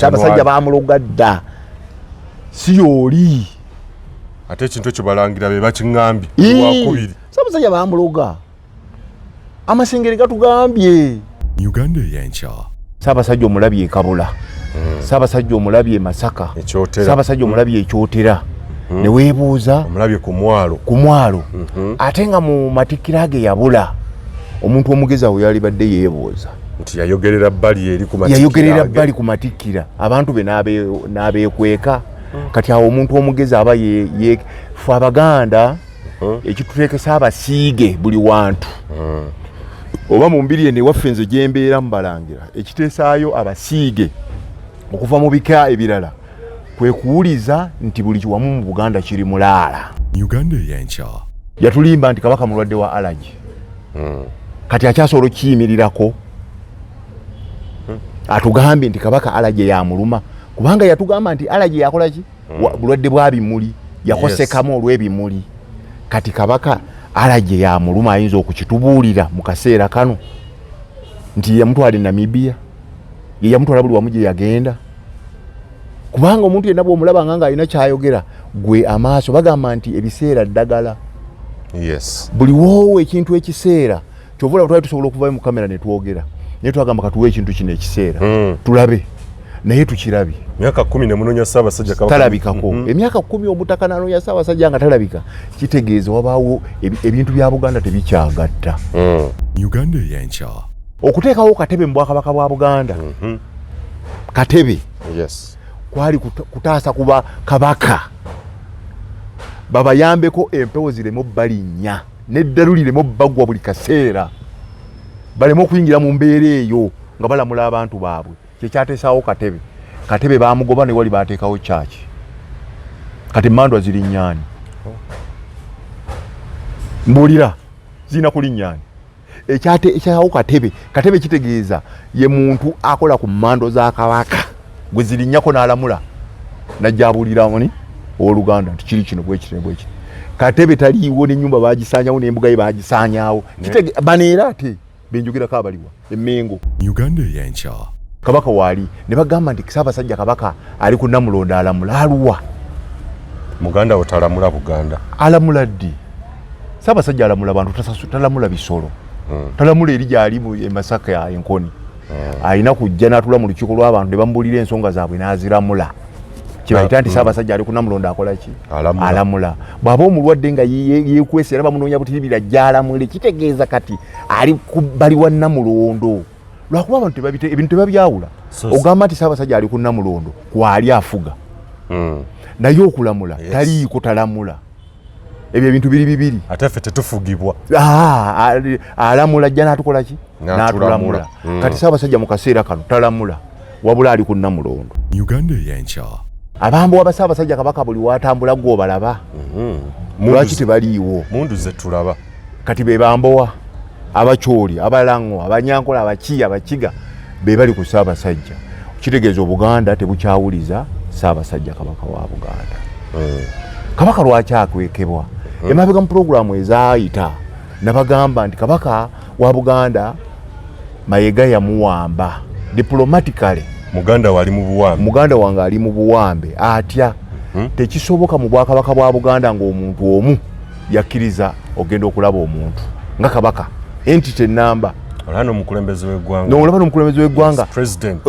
Ssaabasajja bamuloga dda, si yooli. Ate ekintu ekyo balangira be bakiŋŋambye wakubiri. Ssaabasajja bamuloga, amasengere gatugambye. Uganda Eyenkya. Ssaabasajja omulabye ekabula, Ssaabasajja omulabye e Masaka, Ekyotera. Ssaabasajja omulabye Ekyotera, ne weebuuza. Omulabye ku mwalo. Ku mwalo, ate nga mu matikkira ge yabula. Omuntu omugezi awo yalibadde yeebuuza. Nti yayogerera bbali eri ku matikkira Yayogerera ge. bbali ku matikkira, abantu be n'abeekweka. Kati awo omuntu omugezi aba fe Abaganda ekituteekesa abasiige buli wantu oba mu mbiri eno ewaffe, nze gyembeera mu Balangira, ekiteesaayo abasiige okuva mu bika ebirala kwe kuwuliza nti buli kiwamu mu Buganda kiri mulaala. Uganda Eyenkya. Yatulimba nti Kabaka mulwadde wa allergy. Kati akyasobola okukiyimirirako atugambye nti Kabaka allergy yamuluma? Kubanga yatugamba nti allergy yakola ki? Bulwadde bwa bimuli, yakosekamu olw'ebimuli. Kati Kabaka allergy yamuluma, ayinza okukitubuulira mu kaseera kano nti yamutwala e Namibia, ye yamutwala buli wamu gye yagenda? Kubanga omuntu yenna bw'omulabanga ng'alina kyayogera, gwe amaaso bagamba nti ebiseera ddagala. Buli woowa ekintu ekiseera, kyova olaba twali tusobola okuvayo mu kamera ne twogera, naye twagamba katuwe ekintu kino ekiseera tulabe, naye tukirabye. Myaka 10 ne munoonya Ssaabasajja Kabaka. Talabikako. Emyaka 10 omutaka nanoonya Ssaabasajja nga talabika, kitegeeza wabaawo ebintu bya Buganda tebikyagatta. Uganda Eyenkya. Okuteekawo katebe mu bwakabaka bwa Buganda, katebe kwali kutaasa kuba kabaka babayambeko empewo zireme obbalinnya neddalu lireme obbagwa buli kaseera, baleme okuyingira mu mbeera eyo nga balamula abantu baabwe. Kyekyateesaawo katebe. Katebe bamugoba, ne wali bateekawo kyaki. Kati emandwa ziri nyaani? Mbuulira, zirina kulinnyaani? Ekyawo katebe. Katebe kitegeeza ye muntu akola ku mando za kabaka, gwe zirinnyako n'alamula, najja abuulira oni owooluganda nti kiri kino bwekiti ne bwekiti. Katebe taliiwo, n'ennyumba bagisaanyawo, n'embuga ye bagisaanyaawo. Bano era ate benjogerako abaliwa Emmengo. Uganda Eyenkya. Kabaka waali ne bagamba nti Ssaabasajja Kabaka ali ku Namulondo alamula, aluwa? Muganda wo talamula Buganda. Alamula ddi? Ssaabasajja alamula bantu, talamula bisolo. Talamula eri gyali e Masaka enkoni. Alina kujja n'atula mu lukiiko lw'abantu ne bamubuulira ensonga zaabwe n'aziramula, kibayita nti Ssaabasajja ali ku Namulondo akola ki? Alamula. Alamula. Bw'aba omulwadde nga yeekwese era bamunoonya butiribira gy'alamule, kitegeeza kati ali ku bbali wa Namulondo. Lwakuba abantu ebintu tebabyawula. Ogamba nti Ssaabasajja ali ku Namulondo kwali afuga, naye okulamula taliiko, talamula. Ebyo ebintu biri bibiri. Ate ffe tetufugibwa. Ah, alamula ajja n'atukola ki? N'atulamula. N'atulamula. Kati Ssaabasajja mu kaseera kano talamula, wabula ali ku Namulondo. Uganda Eyenkya. Abambowa ba Ssaabasajja Kabaka buli watambula gwobalaba, lwaki tebaliiwo? Mundu ze tulaba. Kati be bambowa Abakyoli, Abalango, Abanyankola, Abakiya, Abakiga be bali ku Ssaabasajja. Kitegeeza Obuganda tebukyawuliza Ssaabasajja Kabaka wa Buganda. Kabaka lwaki akwekebwa? Emabega mu pulogulaamu ezaayita nabagamba nti Kabaka wa Buganda Mayega yamuwamba diplomatically. Muganda wali mu buwambe. Muganda wange ali mu buwambe atya? Tekisoboka mu bwakabaka bwa Buganda ng'omuntu omu yakkiriza ogenda okulaba omuntu nga kabaka, entity enamba. Olaba n'omukulembeze w'eggwanga. Nolaba n'omukulembeze w'eggwanga. Yes, president.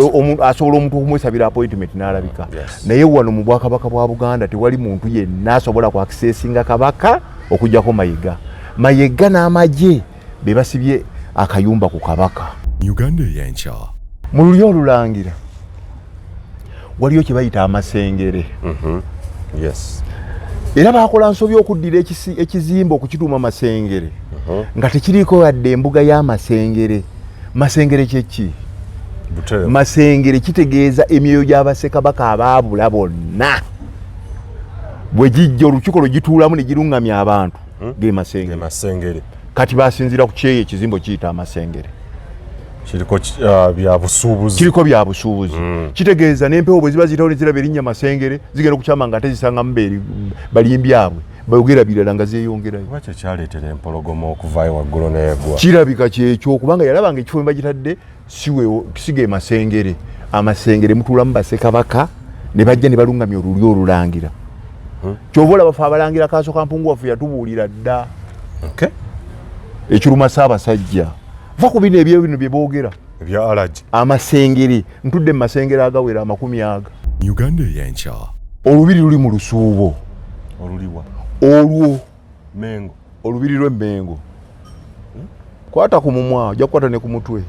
Asobola omuntu okumwesabira appointment n'alabika. Naye wano mu bwakabaka bwa Buganda tewali muntu yenna asobola ku accessinga kabaka okuggyako Mayiga. Mayiga n'amagye be basibye akayumba ku kabaka. Uganda Eyenkya. Mu lulyo olulangira waliyo kye bayita amasengere. Era bakola nsobi okuddira ekizimbe okukituuma Masengere nga tekiriiko yadde embuga y'amasengere. Masengere kyeki? Butereevu. Masengere kitegeeza emyoyo gy'abasekabaka abaabula bonna bwe gijja, olukiiko lwe gituulamu ne giruŋŋamya abantu, ge masengere. Ge masengere. Kati basinziira ku kyeyo ekizimbe okiyita amasengere. Kiriko bya busuubuzi. Kiriko bya busuubuzi. Kitegeeza n'empewo bwe ziba ziyitawo ne ziraba erinnya Masengere, zigenda okukyama nga ate zisangamu balimbi abwe bayogera birala nga zeeyongerayo. Oba kyekyaleetera empologoma okuvaayo waggulu n'egwa? Kirabika kyekyo, kubanga yalabanga ekifo we bagitadde si ge masengere. Amasengere mutuulamu bassekabaka ne bajja ne balungamya olulyo olulangira. Kyova olaba fe abalangira Kaaso Kampungu waffe yatubuulira dda. Ekiruma Ssaabasajja, va ku bino ebyo bino bye boogera. Ebya allergy. Amasengere, ntudde mu masengere agawera 20 aga. Uganda Eyenkya. Olubiri luli mu lusuubo. Oluliwa? Olwo. Mengo. Olubiri lw'Emmengo. Kwata ku mumwa, ojja kukwata ne ku mutwe.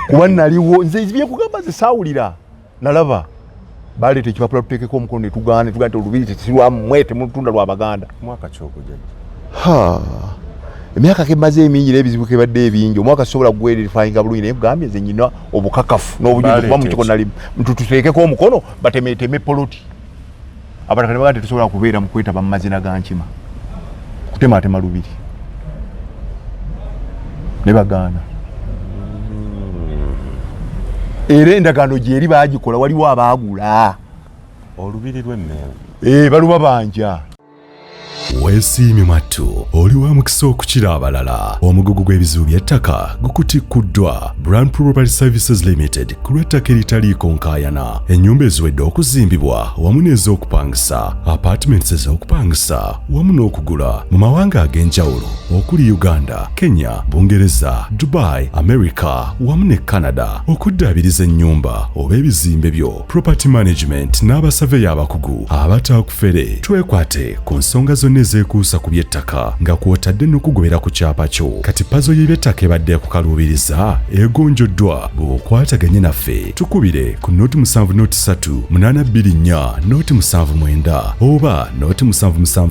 Kuba naliwo, nze byekugamba nze saawulira. Nalaba baleeta ekipapula tuteekeko omukono ne tugaana, ne tugaana nti olubiri tesirwammwe, temutunda lwa Baganda. Mwaka ki ogwo jjajja? Ha, emyaka kemaze emingi n'ebizibu kebadde ebingi, omwaka sisobola kugwerifayinga bulungi, naye kugambye nze nyina obukakafu n'obujulizi kuba mu kiko nali tuteekeko omukono batemeeteme poloti. Abataka ne bagamba tetusobola kubeera mu kwetaba mu mazina ga nkima kutemaatema lubiri, ne bagaana. Era endagaano gyeri baagikola, waliwo abaagula olubiri lw'Emmengo. Baluba banja. Weesiimye mwattu, oli wa mukisa okukira abalala. Omugugu gw'ebizibu by'ettaka gukutikkuddwa Brand Property Services Limited ku lw'ettaka eritaliiko nkaayana, ennyumba eziwedde okuzimbibwa wamu n'ez'okupangisa, apartments ez'okupangisa wamu n'okugula mu mawanga ag'enjawulo okuli Uganda, Kenya, Bungereza, Dubai, America wamu ne Canada. Okuddaabiriza ennyumba oba ebizimbe byo, property management n'abasaveya abakugu abatakufere. Twekwate ku nsonga zonna ezeekuusa ku by'ettaka nga kw'otadde n'okugobera ku kyapa kyo. Kati pazo y'eby'ettaka ebadde ekukaluubiriza egonjoddwa bw'okwataganye naffe. Tukubire ku 0 7 0 3 824 079 oba 0 7 7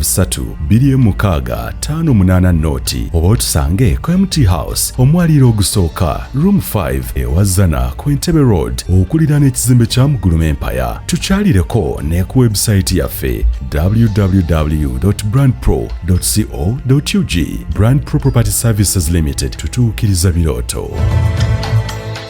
3 26 5 8 0 oba otusange ku MT House, omwaliiro ogusooka, room 5, ewazana ku Entebbe Road okuliraana ekizimbe kya Muguluma Empire. Tukyalireko ne ku website yaffe www.brandpro.co.ug. Brand Pro Property Services Limited, tutuukiriza birooto.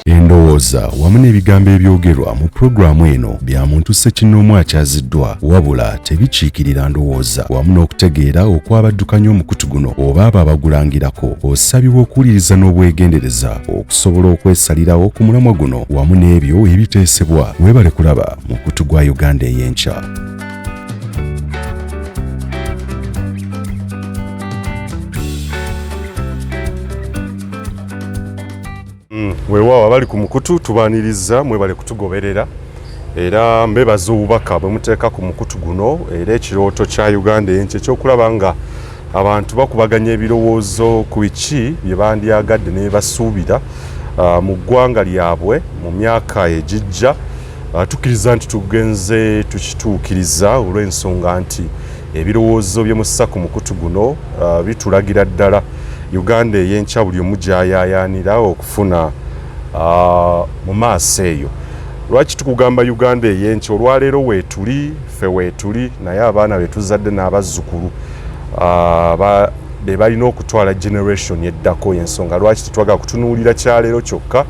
Endowooza wamu n'ebigambo ebyogerwa mu pulogulaamu eno bya muntu ssekinnoomu akyaziddwa, wabula tebikiikirira ndowooza wamu n'okutegeera okw'abaddukanya omukutu guno oba abo abagulangirako. Osabibwa okuwuliriza n'obwegendereza okusobola okwesalirawo ku mulamwa guno wamu n'ebyo ebiteesebwa. Weebale kulaba mukutu gwa Uganda Ey'enkya. Weewaawo, abali ku mukutu tubaaniriza, mwebale kutugoberera era mbebaza obubaka bwe muteeka ku mukutu guno. Era ekirooto kya Uganda Eyenkya ekyokulaba nga abantu bakubaganya ebirowoozo ku biki bye bandyagadde ne basuubira mu ggwanga lyabwe mu myaka egijja, tukkiriza nti tugenze tukituukiriza olw'ensonga nti ebirowoozo bye mussa ku mukutu guno bitulagira ddala Uganda ey'enkya buli omu gy'ayaayaanira okufuna mu maaso eyo. Lwaki tukugamba Uganda ey'enkya? Olwaleero weetuli, ffe weetuli, naye abaana betuzadde n'abazzukulu be balina okutwala generation eddako. Ensonga lwaki tetwagala kutunuulira kyaleero kyokka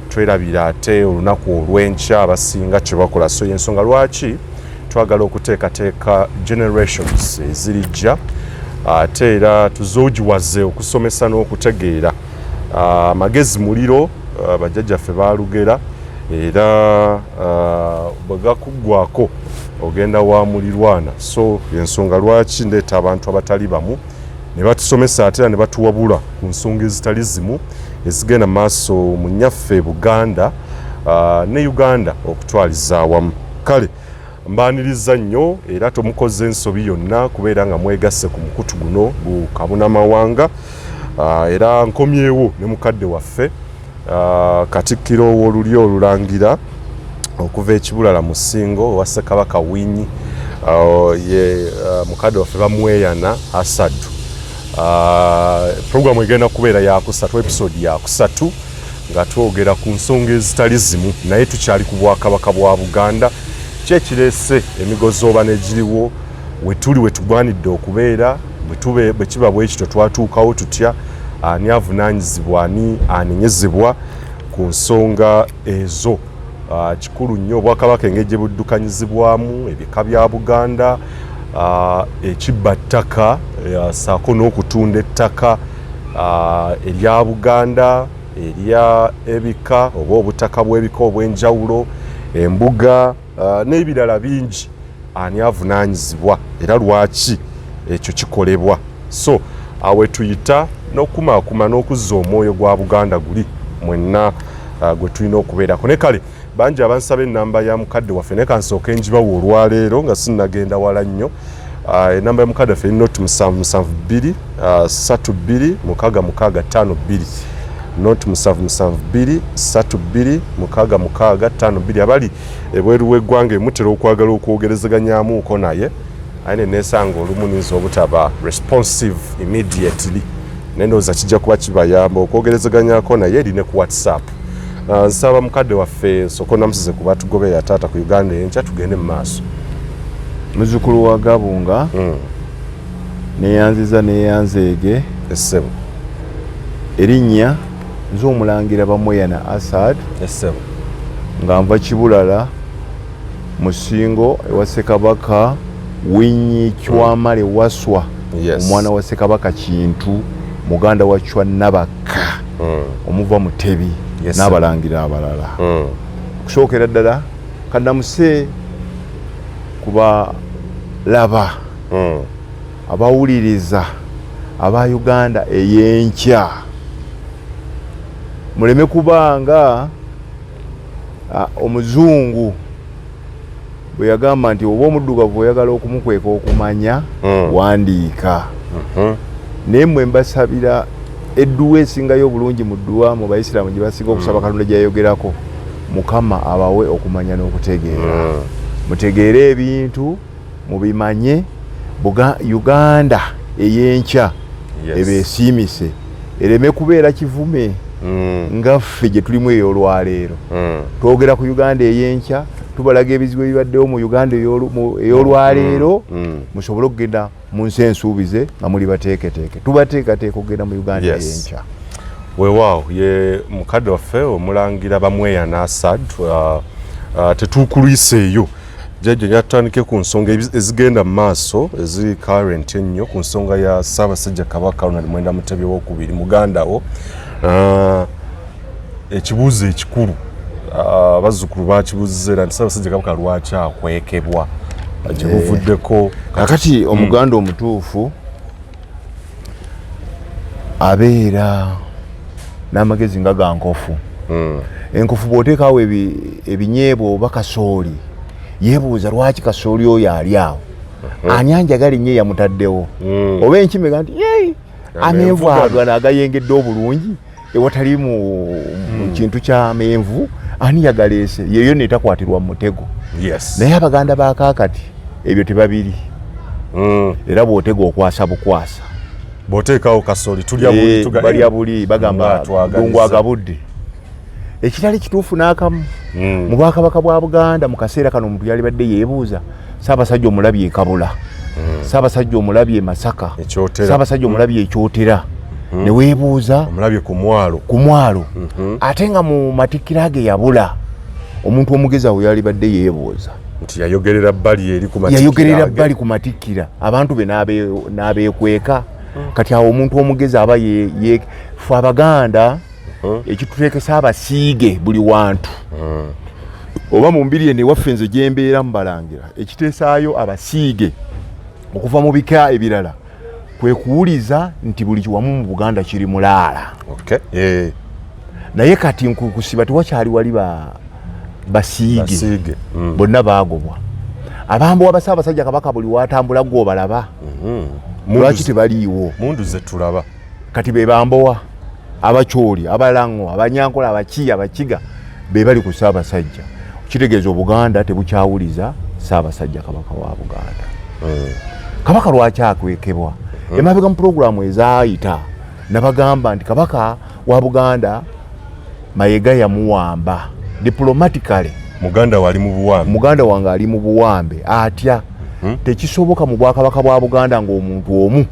twerabira ate olunaku olw'enkya abasinga kye bakola. So ensonga lwaki twagala okuteekateeka generations ezirijja, ate era tuzoogiwaze okusomesa n'okutegeera. Amagezi muliro, bajjajjaffe baalugera, era bwe gakuggwako ogenda wa mulirwana. So ensonga lwaki ndeeta abantu abatali bamu ne batusomesa ate era ne batuwabula ku nsonga ezitali zimu ezigenda maaso mu nnyaffe Buganda ne Uganda okutwaliza awamu. Kale mbaaniriza nnyo era tomukoze ensobi yonna kubeera nga mwegasse ku mukutu guno gukabunamawanga. Era nkomyewo ne mukadde waffe, Katikkiro w'olulyo olulangira okuva ekibulala mu Ssingo owa Ssekabaka Winyi, ye mukadde waffe Bamweyana Asadu. Programu egenda kubeera yakusatu, episode yakusatu, nga twogera ku nsonga ezitali zimu, naye tukyali ku bwakabaka bwa Buganda. Ki ekireese emigozooba n'egiriwo? Wetuli wetugwanidde okubeera? Bwe kiba bwe kityo, twatuukawo tutya? Ani avunaanyizibwa? Ani anenyezebwa ku nsonga ezo? Kikulu nnyo obwakabaka engeri gye buddukanyizibwamu, ebika bya Buganda, ekibba ttaka ssaako n'okutunda ettaka erya Buganda, erya ebika oba obutaka bw'ebika obw'enjawulo. Embuga n'ebirala bingi. Ani avunaanyizibwa era lwaki ekyo kikolebwa? So awe tuyita n'okukumaakuma n'okuzza omwoyo gwa Buganda guli mwenna gwe tulina okubeerako. Ne kale bangi abansaba ennamba ya mukadde waffe, naye kansooke njibawa olwaleero nga sinnagenda wala nnyo. Enamba ya mukadde waffe eri 0 7 7 2 3 2 6 6 5 2, 0 7 7 2 3 2 6 6 5 2. Abali ebweru w'eggwanga emutera okwagala okwogerezeganyamuuko naye, aye nenesanga olumu ninza obutaba responsive immediately, naye ndowooza kijja kuba kibayamba okwogerezeganyako naye eri ne ku WhatsApp. Nsaba mukadde waffe soko namusize kuba tugoberera taata ku Uganda Enkya, tugende mu maaso. Muzzukulu wa Gabunga, neyanziza neyanzeege. Essebo. Erinnya nze Omulangira Bamweyana Asad. Essebo. Nga nva Kibulala Musingo ewa Ssekabaka Winyi Chwamale Waswa, omwana wa Ssekabaka Kintu, muganda wa Chwa Nabakka, omuva Mutebi, n'abalangira abalala. Okusookera ddala kanamuse kubalaba, abawuliriza aba Uganda Ey'enkya, muleme kubanga omuzungu bwe yagamba nti oba omuddugavu oyagala okumukweka okumanya, wandiika. Naye mmwe mbasabira edduwa esingayo obulungi mu dduwa mu Bayisiraamu gye basinga okusaba, Katonda gyeyayogerako, Mukama abawe okumanya n'okutegeera. Mutegeere ebintu, mubimanye. Uganda Ey'enkya ebeesiimise, ereme kubeera kivume nga ffe gye tulimu ey'olwaleero. Twogera ku Uganda Ey'enkya, tubalaga ebizibu ebibaddewo mu Uganda ey'olwaleero, musobole okugenda mu nsi ensuubize nga muli bateeketeeke. Tubateekateeka okugenda mu Uganda ey'enkya. Weewaawo, ye mukadde waffe Omulangira Bamweyana Asad. Tetuukulwiseeyo jjajja, yatandike ku nsonga ezigenda mu maaso eziri current ennyo, ku nsonga ya Ssaabasajja Kabaka Ronald Mwenda Mutebi Owokubiri, muganda wo. Ekibuuzo ekikulu abazzukulu bakibuuziza era nti Ssaabasajja Kabaka lwaki akwekebwa gyebuvuddeko? Kakati Omuganda omutuufu abeera n'amagezi nga ga nkofu. Enkofu bw'oteekawo ebinyeebwa oba kasooli, yeebuuza lwaki kasooli oyo ali awo, ani anjagala ennyo yamutaddewo, oba enkima ega nti yei amenvu gano. Agano agayengedde obulungi ewatali mu kintu kyamenvu, ani yagaleese? Yeyo netakwatirwa mu mutego. Naye Abaganda bakaakati ebyo tebabiri. Era bw'otega okwasa bukwasa. Bw'oteekawo kasooli tulya buli balya buli, bagamba Nga twagaliza. Ddungu agabudde, ekitali kituufu n'akamu. Mu bwakabaka bwa Buganda mu kaseera kano omuntu yalibadde yeebuuza, Ssaabasajja omulabye e Kabula, Ssaabasajja omulabye e Masaka, Ekyotera. Ssaabasajja omulabye Ekyotera, ne weebuuza omulabye ku mwalo. Ku mwalo, ate nga mu matikkira ge yabula. Omuntu omugezi awo yalibadde yeebuuza nti yayogerera bbali eri ku matikkira yayogerera ge. bbali ku matikkira, abantu be n'abeekweka. Kati awo omuntu omugezi aba fe Abaganda ekituteekesa abasiige buli wantu oba mu mbiri eno ewaffe nze gyembeera mubalangira, ekiteesaayo abasiige okuva mu bika ebirala kwe kuwuliza nti buli kiwamu mu Buganda kiri mulaala. Naye kati nkukusiba tewakyali wali basiige. Basiige. Bonna baagobwa. Abambowa ba Ssaabasajja Kabaka buli watambula gwobalaba. Lwaki tebaliiwo? Mundu ze tulaba. Kati be bambowa, Abakyoli, Abalango, Abanyankola, Abakiya, Abakiga be bali ku Ssaabasajja. Kitegeeza Obuganda tebukyawuliza Ssaabasajja Kabaka wa Buganda. Kabaka lwaki akwekebwa? Emabega mu pulogulaamu ezaayita nabagamba nti Kabaka wa Buganda Mayega yamuwamba diplomatically. Muganda wali mu buwambe. Muganda wange ali mu buwambe atya? Tekisoboka mu bwakabaka bwa Buganda ng'omuntu omu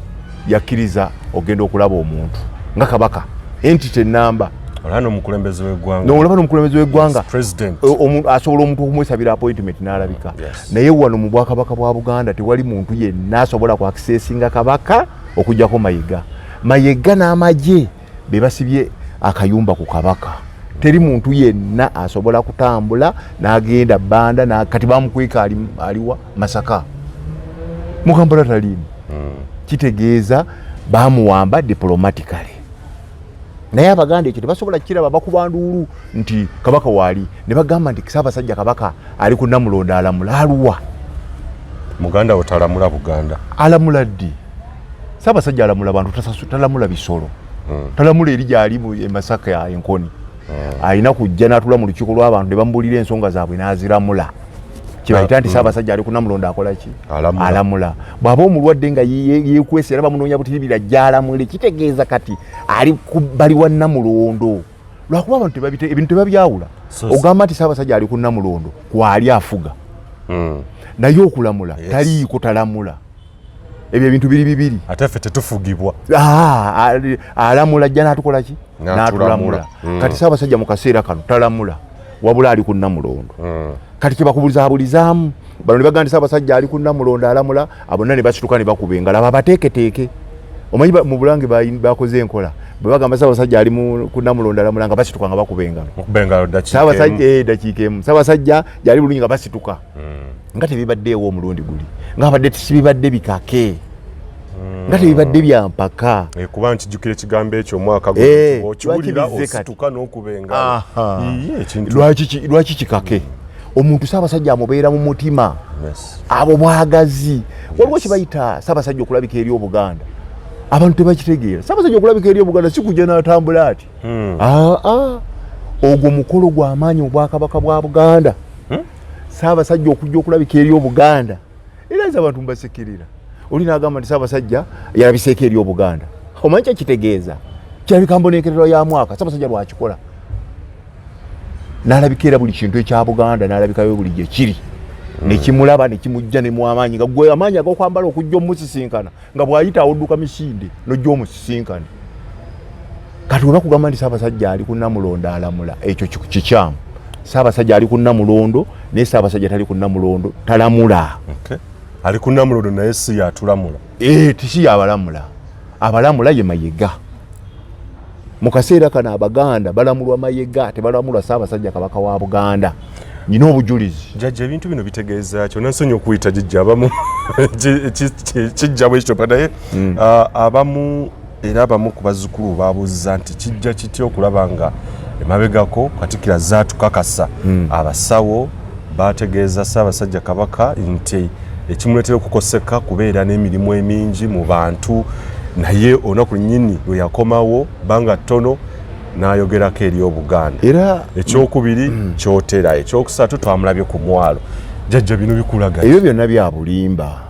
yakkiriza ogenda okulaba omuntu nga kabaka, entity enamba. Olaba n'omukulembeze w'eggwanga. Nolaba n'omukulembeze w'eggwanga. Yes, president. Asobola omuntu okumwesabira appointment n'alabika. Naye wano mu bwakabaka bwa Buganda tewali muntu yenna asobola ku accessinga kabaka okuggyako Mayiga. Mayiga n'amagye be basibye akayumba ku kabaka. Teri muntu yenna asobola kutambula n'agenda Banda kati bamukweka aliwa Masaka, mu Kampala taliimu. Kitegeeza bamuwamba diplomatically. Naye Abaganda ekyo tebasobola kukiraba, bakuba nduulu nti Kabaka waali, ne bagamba nti Ssaabasajja Kabaka ali ku Namulondo alamula. Aluwa? Muganda wo talamula Buganda. Alamula ddi? Ssaabasajja alamula bantu, talamula bisolo. Talamula eri gyali e Masaka enkoni. Alina kujja n'atula mu lukiiko lw'abantu ne bamubuulira ensonga zaabwe n'aziramula. Kibayita nti Ssaabasajja ali ku Namulondo akola ki? Alamula. Alamula. Bw'aba omulwadde nga yeekwese era bamunoonya butiribira gy'alamule. Kitegeeza kati ali ku bbali wa Namulondo, lwakuba abantu ebintu tebabyawula. Ogamba nti Ssaabasajja ali ku Namulondo kwali afuga, naye okulamula taliiko, talamula. Ebyo ebintu biri bibiri. Ate ffe tetufugibwa. Alamula ajja n'atukola ki? N'atulamula. N'atulamula. Kati Ssaabasajja mu kaseera kano talamula, wabula ali ku Namulondo. Kati kyebakubulizabulizaamu bano ne bagamba nti Ssaabasajja ali ku Namulondo alamula, abonna ne basituka ne bakuba engalo. Abo abateeketeeke omanyi mu Bulange bakoze enkola, bwe bagamba Ssaabasajja ali ku Namulondo alamula, nga basituka nga bakuba engalo. Mukuba engalo dakiika Ssaabasajja emu. Dakiika emu. Ssaabasajja gyali bulungi, nga basituka. Nga tebibaddeewo omulundi guli, nga abadde sibibadde bikake, nga tebibadde byampaka. Kuba nkijjukira ekigambo ekyo omwaka guno, okiwulira lwaki bizze kati? Osituka n'okuba engalo. Iye, ekintu Lwaki kikake? Omuntu Ssaabasajja amubeera mu mutima. Abo bwagazi. Waliwo kibayita Ssaabasajja okulabika eri Obuganda, abantu tebakitegeera. Ssaabasajja okulabika eri Obuganda si kujja n'atambula ati. Aa, ogwo mukolo gw'amaanyi mu Bwakabaka bwa Buganda. Ssaabasajja okujja okulabika eri Obuganda, era nze abantu mbasekirira, oli n'agamba nti Ssaabasajja yalabiseeko eri Obuganda. Omanyi kyekitegeeza? Kirabika mbonekerero ya mwaka Ssaabasajja lwakikola n'alabika era buli kintu ekya Buganda n'alabikayo buli gye kiri nekimulaba nekimujja nemu amaanyi, nga gwe amaanyi ag'okwambala okujja omusisinkana, nga bw'ayita awodduka misinde n'ojja omusisinkane. Kati we bakugamba nti Ssaabasajja ali ku Namulondo alamula, ekyo kikyamu. Ssaabasajja ali ku Namulondo, naye Ssaabasajja tali ku Namulondo, talamula. Okay. Ali ku Namulondo naye si yatulamula. Eh, tisi yabalamula. Abalamula ye Mayega. Mu kaseera kano Abaganda balamulwa Mayega, tebalamulwa Ssaabasajja Kabaka wa Buganda. Nina obujulizi. Jjajja, ebintu bino bitegeeza ki? Onansonyi okuyita jjajja, abamu kijja bwe kityo, naye abamu era abamu ku bazzukulu babuuza nti kijja kitya okulaba nga emabegako Katikkiro zaatukakasa, abasawo bategeeza Ssaabasajja Kabaka nti ekimuleetera okukoseka kubeera n'emirimu emingi mu bantu, naye olunaku lwennyini lwe yakomawo bbanga ttono n'ayogerako eri Obuganda. Era ekyokubiri kyotera, ekyokusatu twamulabye ku mwalo. Jjajja, bino bikulaga Ebyo byonna bya bulimba,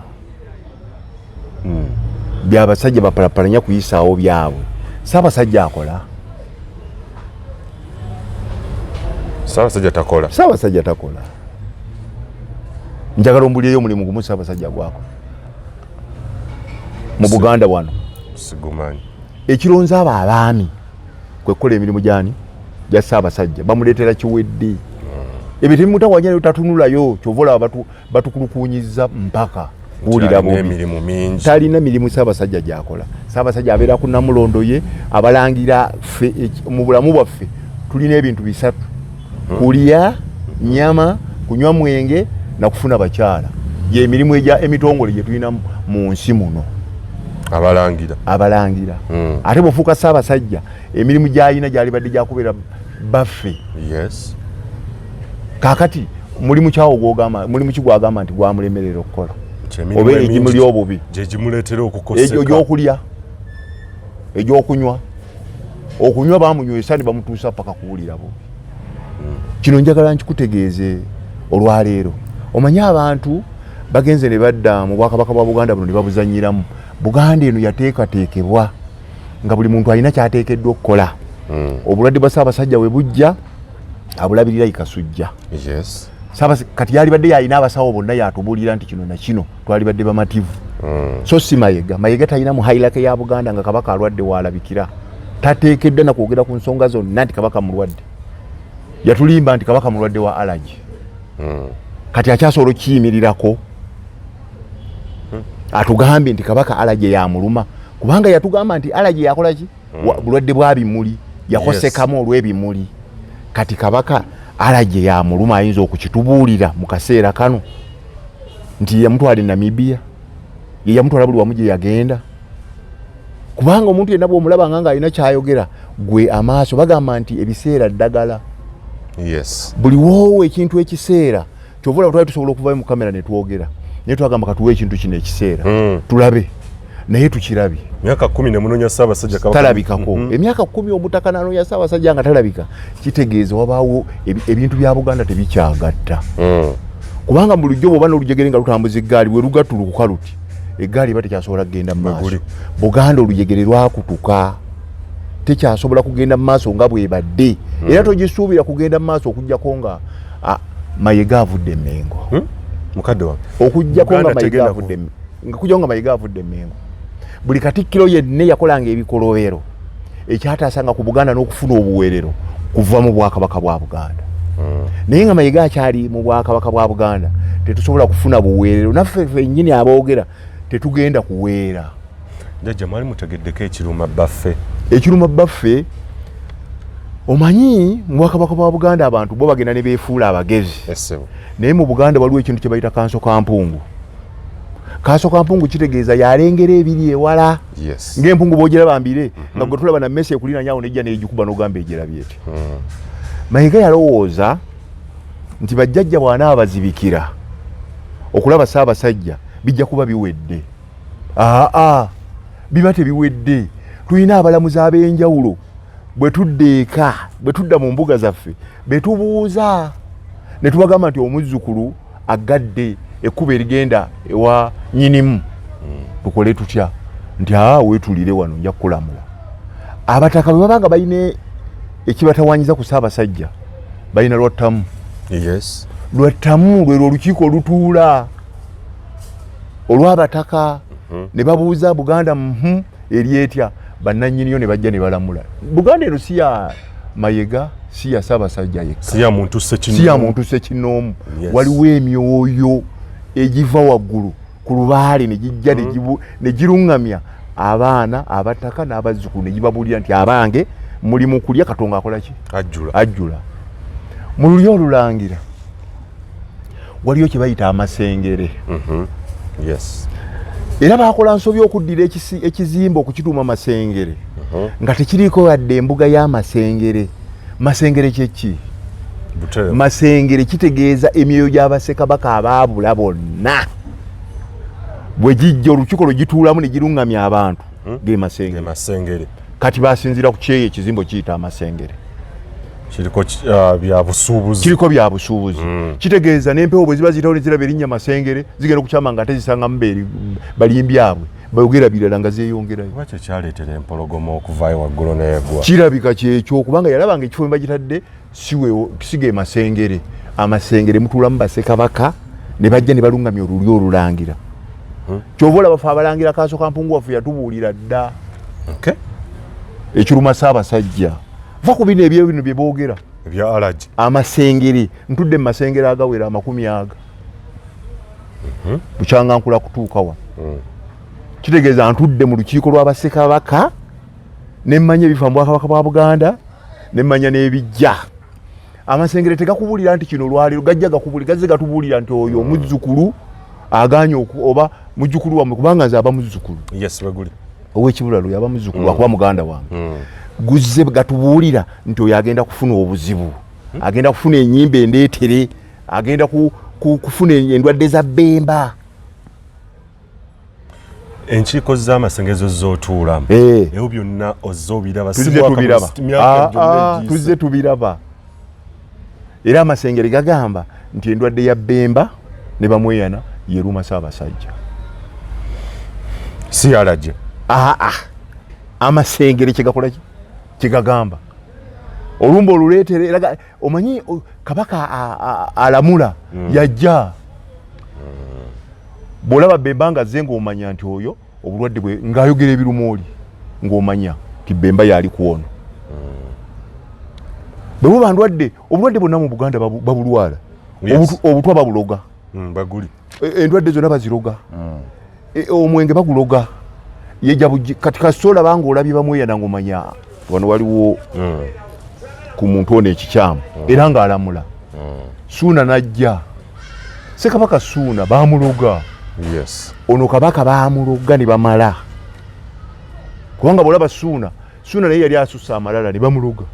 byabasajja bapalapalanya kuyisaawo byabwe. Ssaabasajja akola? Ssaabasajja takola. Ssaabasajja takola. Njagala ombulireyo omulimu gumu Ssaabasajja gwakola mu Buganda wano. Sigumanyi. Ekironze abo abaami kwe kukola emirimu gyani? Gya Ssaabasajja. Bamuleetera kiwedde, ebyo tebimutawanya, naye tatunulayo. Kyova olaba batukulukunyiza mpaka kuwulira Alina bubi. Emirimu mingi. Talina mirimu Ssaabasajja gyakola. Ssaabasajja abeera ku Namulondo ye. Abalangira ffe mu bulamu bwaffe tulina ebintu bisatu: kulya nyama, kunywa mwenge nakufuna bakyala. Yemirimu egya emitongole gye tulina mu nsi muno. Abalangira. Abalangira. Ate bw'ofuuka Ssaabasajja, emirimu gy'alina gyalibadde gyakubeera baffe. Kaakati mulimu kyawo gwogamba, mulimu ki gwagamba nti gwamulemerera okukola Nti emirimu oba emingi egimuli obubi? Gye gimuleetera okukoseka. Egyo egyokulya, egyokunywa, okunywa bamunywesa ne bamutuusa paka kuwulira bubi. Kino njagala nkikutegeeze olwaleero. Omanye abantu bagenze ne badda mu Bwakabaka bwa Buganda buno ne babuzanyiramu. Buganda eno yateekateekebwa nga buli muntu alina kyateekeddwa okukola. Obulwadde bwa Ssaabasajja bwe bujja, abulabirira Ikasujja. Kati yalibadde yalina abasawo bonna, yatubuulira nti kino nakino, twalibadde bamativu. So si Mayega. Mayega talina mu hierarchy ya Buganda nga Kabaka alwadde waalabikira. Tateekeddwa nakwogera ku nsonga zonna nti Kabaka mulwadde. Yatulimba nti Kabaka mulwadde wa allergy. Kati akyasobola okukiyimirirako atugambye nti Kabaka allergy yamuluma? Kubanga yatugamba nti allergy yakola ki? Bulwadde bwa bimuli, yakosekamu olw'ebimuli. Kati kabaka allergy yamuluma ayinza okukitubuulira mu kaseera kano nti yamutwala e Namibia, ye yamutwala buli wamu gye yagenda, kubanga omuntu yenna bw'omulabanga ng'alina kyayogera gwe amaaso bagamba nti ebiseera ddagala. Buli woowa ekintu ekiseera, kyova olaba twali tusobola okuvayo mu kamera ne twogera, naye twagamba katuwe ekintu kino ekiseera tulabe, naye tukirabye. Myaka 10 ne munoonya Ssaabasajja Kabaka. Talabikako. Emyaka 10 omutaka nanoonya Ssaabasajja nga talabika, kitegeeza wabaawo ebintu bya Buganda tebikyagatta. Kubanga bulijjo bw'oba n'olujegere nga lutambuza eggaali, bwe lugattulukuka luti, eggaali eba tekyasobola kugenda mu maaso. Bwe guli. Buganda olujegere lwakutuka, tekyasobola kugenda mu maaso nga bwebadde, era togisuubira kugenda mu maaso okuggyako nga Mayega avudde e Mmengo. Mukadde wange. Okuggyako nga Buganda Mayega tegenda avudde nga kujjako nga Mayega avudde e Mmengo. Buli katikkiro yenna yakolanga ebikolobero ekyataasanga ku Buganda n'okufuna obuweerero kuva mu bwakabaka bwa Buganda. Naye nga Mayega akyali mu bwakabaka bwa Buganda tetusobola kufuna buweerero, naffe ffennyini aboogera tetugenda kuweera. Jjajja, mwali mutegeddeko ekiruma bbaffe? Ekiruma bbaffe, omanyi mu bwakabaka bwa Buganda abantu bo bagenda ne beefuula abagezi. Essebo. Naye mu Buganda waliwo ekintu kye bayita kanso ka mpungu. Kanso ka mpungu kitegeeza yalengera ebiri ewala. Ng'empungu bw'ogiraba mbire, nga gwe tulaba na mmese ekuliraanye awo nejja n'egikuba n'ogamba egirabye eti. Mayiga yalowooza nti bajjajja bw'anaabazibikira okulaba Ssaabasajja bijja kuba biwedde. Aa, biba tebiwedde. Tulina abalamuzi ab'enjawulo, bwe tudda eka, bwe tudda mu mbuga zaffe, be tubuuza ne tubagamba nti omuzzukulu aggadde ekkubo erigenda ewa nnyinimu, tukole tutya? Nti aa, weetulire wano, nja kukulamula. Abataka bwe baba nga balina ekibatawanyiza ku Ssaabasajja, balina lwattamu. Lwattamu lwe lwo olukiiko olutuula olw'abataka ne babuuza Buganda eri etya, bannannyiniyo ne bajja ne balamula. Buganda eno si ya Mayega, si ya Ssaabasajja yekka, si ya muntu ssekinnoomu. Si ya muntu ssekinnoomu. Waliwo emyoyo egiva waggulu ku lubaale ne gijja ne giruŋŋamya abaana abataka n'abazzukulu ne gibabuulira nti abange muli mu kulya, Katonga akola ki? Ajjula. Ajjula. Mu lulyo olulangira waliyo kye bayita amasengere. Era bakola nsobi okuddira ekizimbe okukituuma Masengere nga tekiriiko wadde embuga y'amasengere. Masengere kyeki? Butereevu. Masengere kitegeeza emyoyo gy'abasekabaka abaabula bonna bwe gijja, olukiiko lwe gituulamu ne giruŋŋamya abantu, ge masengere. Ge masengere. Kati basinziira ku kyeyo ekizimbe okiyita amasengere. Kiriko bya busuubuzi. Kiriko bya busuubuzi. Kitegeeza n'empewo bwe ziba ziyitawo ne ziraba erinnya Masengere, zigenda okukyama nga ate zisangamu balimbi abwe bayogera birala nga zeeyongerayo. Oba kye kyaleetera empologoma okuvaayo waggulu n'egwa? Kirabika kyekyo, kubanga yalabanga ekifo we bagitadde si ge masengere. Amasengere mutuulamu basekabaka ne bajja ne balungamya olulyo olulangira. Kyova olaba ffe abalangira Kanso ka Mpungu waffe yatubuulira dda. Ekiruma Ssaabasajja, va ku bino ebyo bino bye boogera. Ebya allergy. Amasengere, ntudde mu masengere agawera 20 aga. Bukyanga nkula kutuuka wa. Kitegeeza ntudde mu lukiiko lw'abasekabaka ne mmanya ebifa mu bwakabaka bwa Buganda, ne mmanya n'ebijja. Amasengere tegakubuulira nti kino lwaleero, gajja gakubuulira, gazze gatubuulira nti oyo omuzzukulu agaanye oba mujjukulu wammwe, kubanga nze aba muzzukulu. Yes, baguli. Ow'ekibulalu yaba muzzukulu, akuba muganda wange. Guzze gatubuulira nti oyo agenda kufuna obuzibu, agenda kufuna ennyimba endeetere, agenda kufuna endwadde za bbemba. Enkiiko z'amasengezo z'otuulamu. Ebyo byonna ozze obiraba. Tuzze Si mwaka tubiraba. myaka gyonna egiyise. Tuzze tubiraba. Era amasengere gagamba nti endwadde ya bbemba ne bamweyana yeruma Ssaabasajja. Si yalaje. Amasengere kyegakola ki? Kyegagamba. Olumba oluleetere, era omanyi, kabaka alamula, yajja. Bw'olaba Bemba nga azze ng'omanya nti oyo obulwadde bwe ng'ayogera ebiruma oli, ng'omanya nti Bemba y'ali ku ono. Bwe buba ndwadde, obulwadde bwonna mu Buganda babulwala. Obutwa babuloga. Baguli. Endwadde zonna baziroga. Omwenge baguloga. Yeja buji, kati kasita olaba ng'olabye bamweyana ng'omanya wano waliwo. ku muntu ono ekikyamu era ng'alamula. Suuna n'ajja, Ssekabaka Suuna bamuloga. Ono kabaka bamuloga ne bamala, kubanga bwolaba Suuna, Suuna naye yali asussa amalala ne bamuloga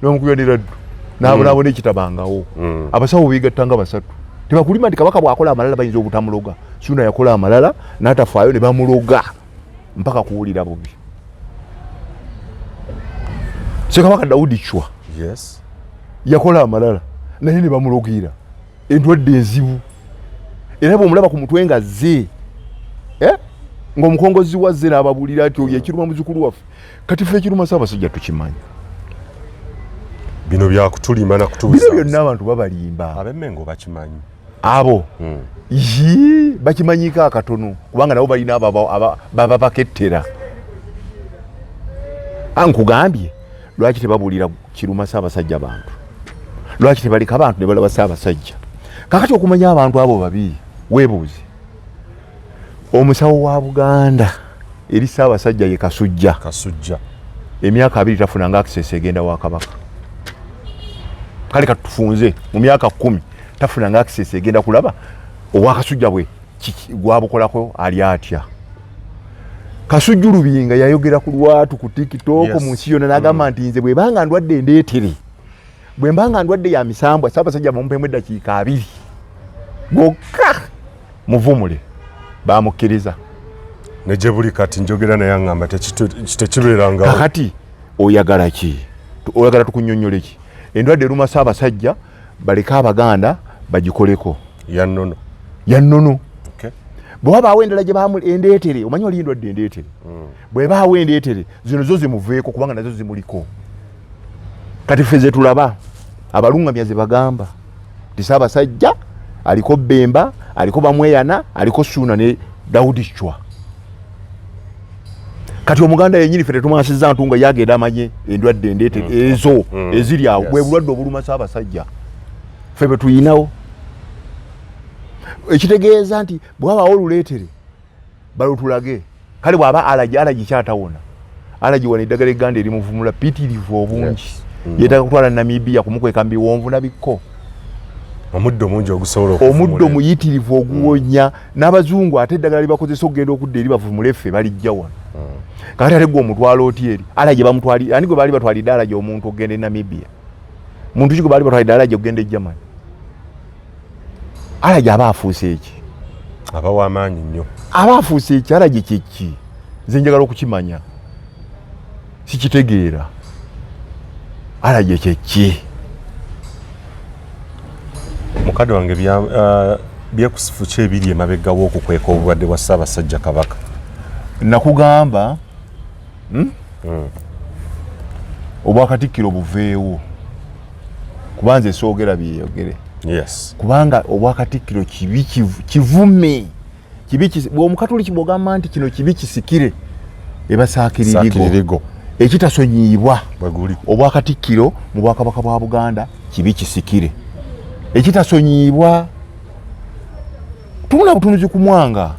ne bamukubira ne laddu n'abonaabona ekitabangawo. Abasawo beegattanga basatu, tebakulima nti kabaka bw'akola amalala bayinza obutamuloga. Suuna yakola amalala n'atafaayo ne bamuloga mpaka kuwulira bubi. Ssekabaka Dawudi Chwa yakola amalala naye ne bamulogira endwadde enzibu, era bwomulaba ku mutwe nga zze ng'omukongozi wazze n'ababuulira nti oyo ekiruma muzukulu waffe. Kati ffe ekiruma Ssaabasajja tukimanyi. Bino byakutulima na kutubuza. Bino byonna abantu babalimba. Ab'Emmengo bakimanyi. Abo yi bakimanyiko akatono, kubanga nabo balina bababakettera. Ankugambye lwaki tebabuulira kiruma Ssaabasajja bantu, lwaki tebaleka abantu ne balaba Ssaabasajja? Kakati okumanya abantu abo babi, weebuuze omusawo wa Buganda eri Ssaabasajja ye Kasujja. Kasujja. Emyaka 20 tafunanga access egenda wa kabaka. Kale katufunze mu myaka 10 tafunanga access egenda kulaba owakasujja bwe gwabukolako ali atya. Kasujju Lubinga yayogera ku lwatu ku TikTok mu nsi yonna n'agamba nti nze bwebanga ndwadde endeetere, bwe mbanga ndwadde ya misambwa, Ssaabasajja mumpemu eddakiika 20 gokka muvumule. Bamukkiriza. Ne gye buli kati njogera naye aŋŋamba tekibeerangawo. Kakati oyagala ki? Oyagala tukunnyonnyole ki? Endwadde eruma Ssaabasajja baleke Abaganda bagikoleko. Ya nnono. Ya nnono. Bwe wabaawo endala gye bamu endeetere, omanyi waliyo endwadde endeetere. Bwe baawo endeetere zino zo zimuveeko, kubanga nazo zimuliko. Kati ffe ze tulaba abalungamya ze bagamba nti Ssaabasajja aliko Bemba, aliko Bamweyana, aliko Suuna ne Daudi Chwa. Kati Omuganda yennyini ffe tetumwasiza ntu nga yagenda amanye endwadde endeete ezo eziri awo. Bwe bulwadde obuluma Ssaabasajja ffe bwe tuyinawo, ekitegeeza nti bwabaawo oluleetere balutulage. Kale bw'aba allergy, allergy kyatawona. Allergy wano eddagala egganda erimuvumula pitirivu obungi. Yeetaaga kutwala Namibia kumukweka mu biwonvu na bikko. Omuddo mungi ogusobola omuddo muyitirivu oguwonya. N'abazungu ate eddagala libakozesa okugenda okudda eri bavumule ffe balijja wano. Kakati ate gwe omutwala oti eri allergy bamutwali ani? Gwe baali batwalidde allergy omuntu okugenda e Namibia, muntu ki gwe baali batwalidde allergy okugenda e Germany? Allergy aba afuuse eki? Aba w'amaanyi nnyo. Aba afuuse eki? Allergy kyeki? Nze njagala okukimanya, sikitegeera. Allergy kyeki? Mukadde wange, byekusifu ki ebiri emabega w'okukweka obulwadde bwa Ssaabasajja Kabaka? Nakugamba, Obwakatikkiro buveewo, kuba nze soogera byeyogere. Kubanga obwakatikkiro kibi, kivume kibi. Bw'omukatuliki bw'ogamba nti kino kibi kisikire, eba saakiririgo. Saakiririgo. Ekitasonyiibwa. Bwe guli. Obwakatikkiro mu bwakabaka bwa Buganda kibi kisikire ekitasonyiibwa. Tunula butunuzi ku Mwanga.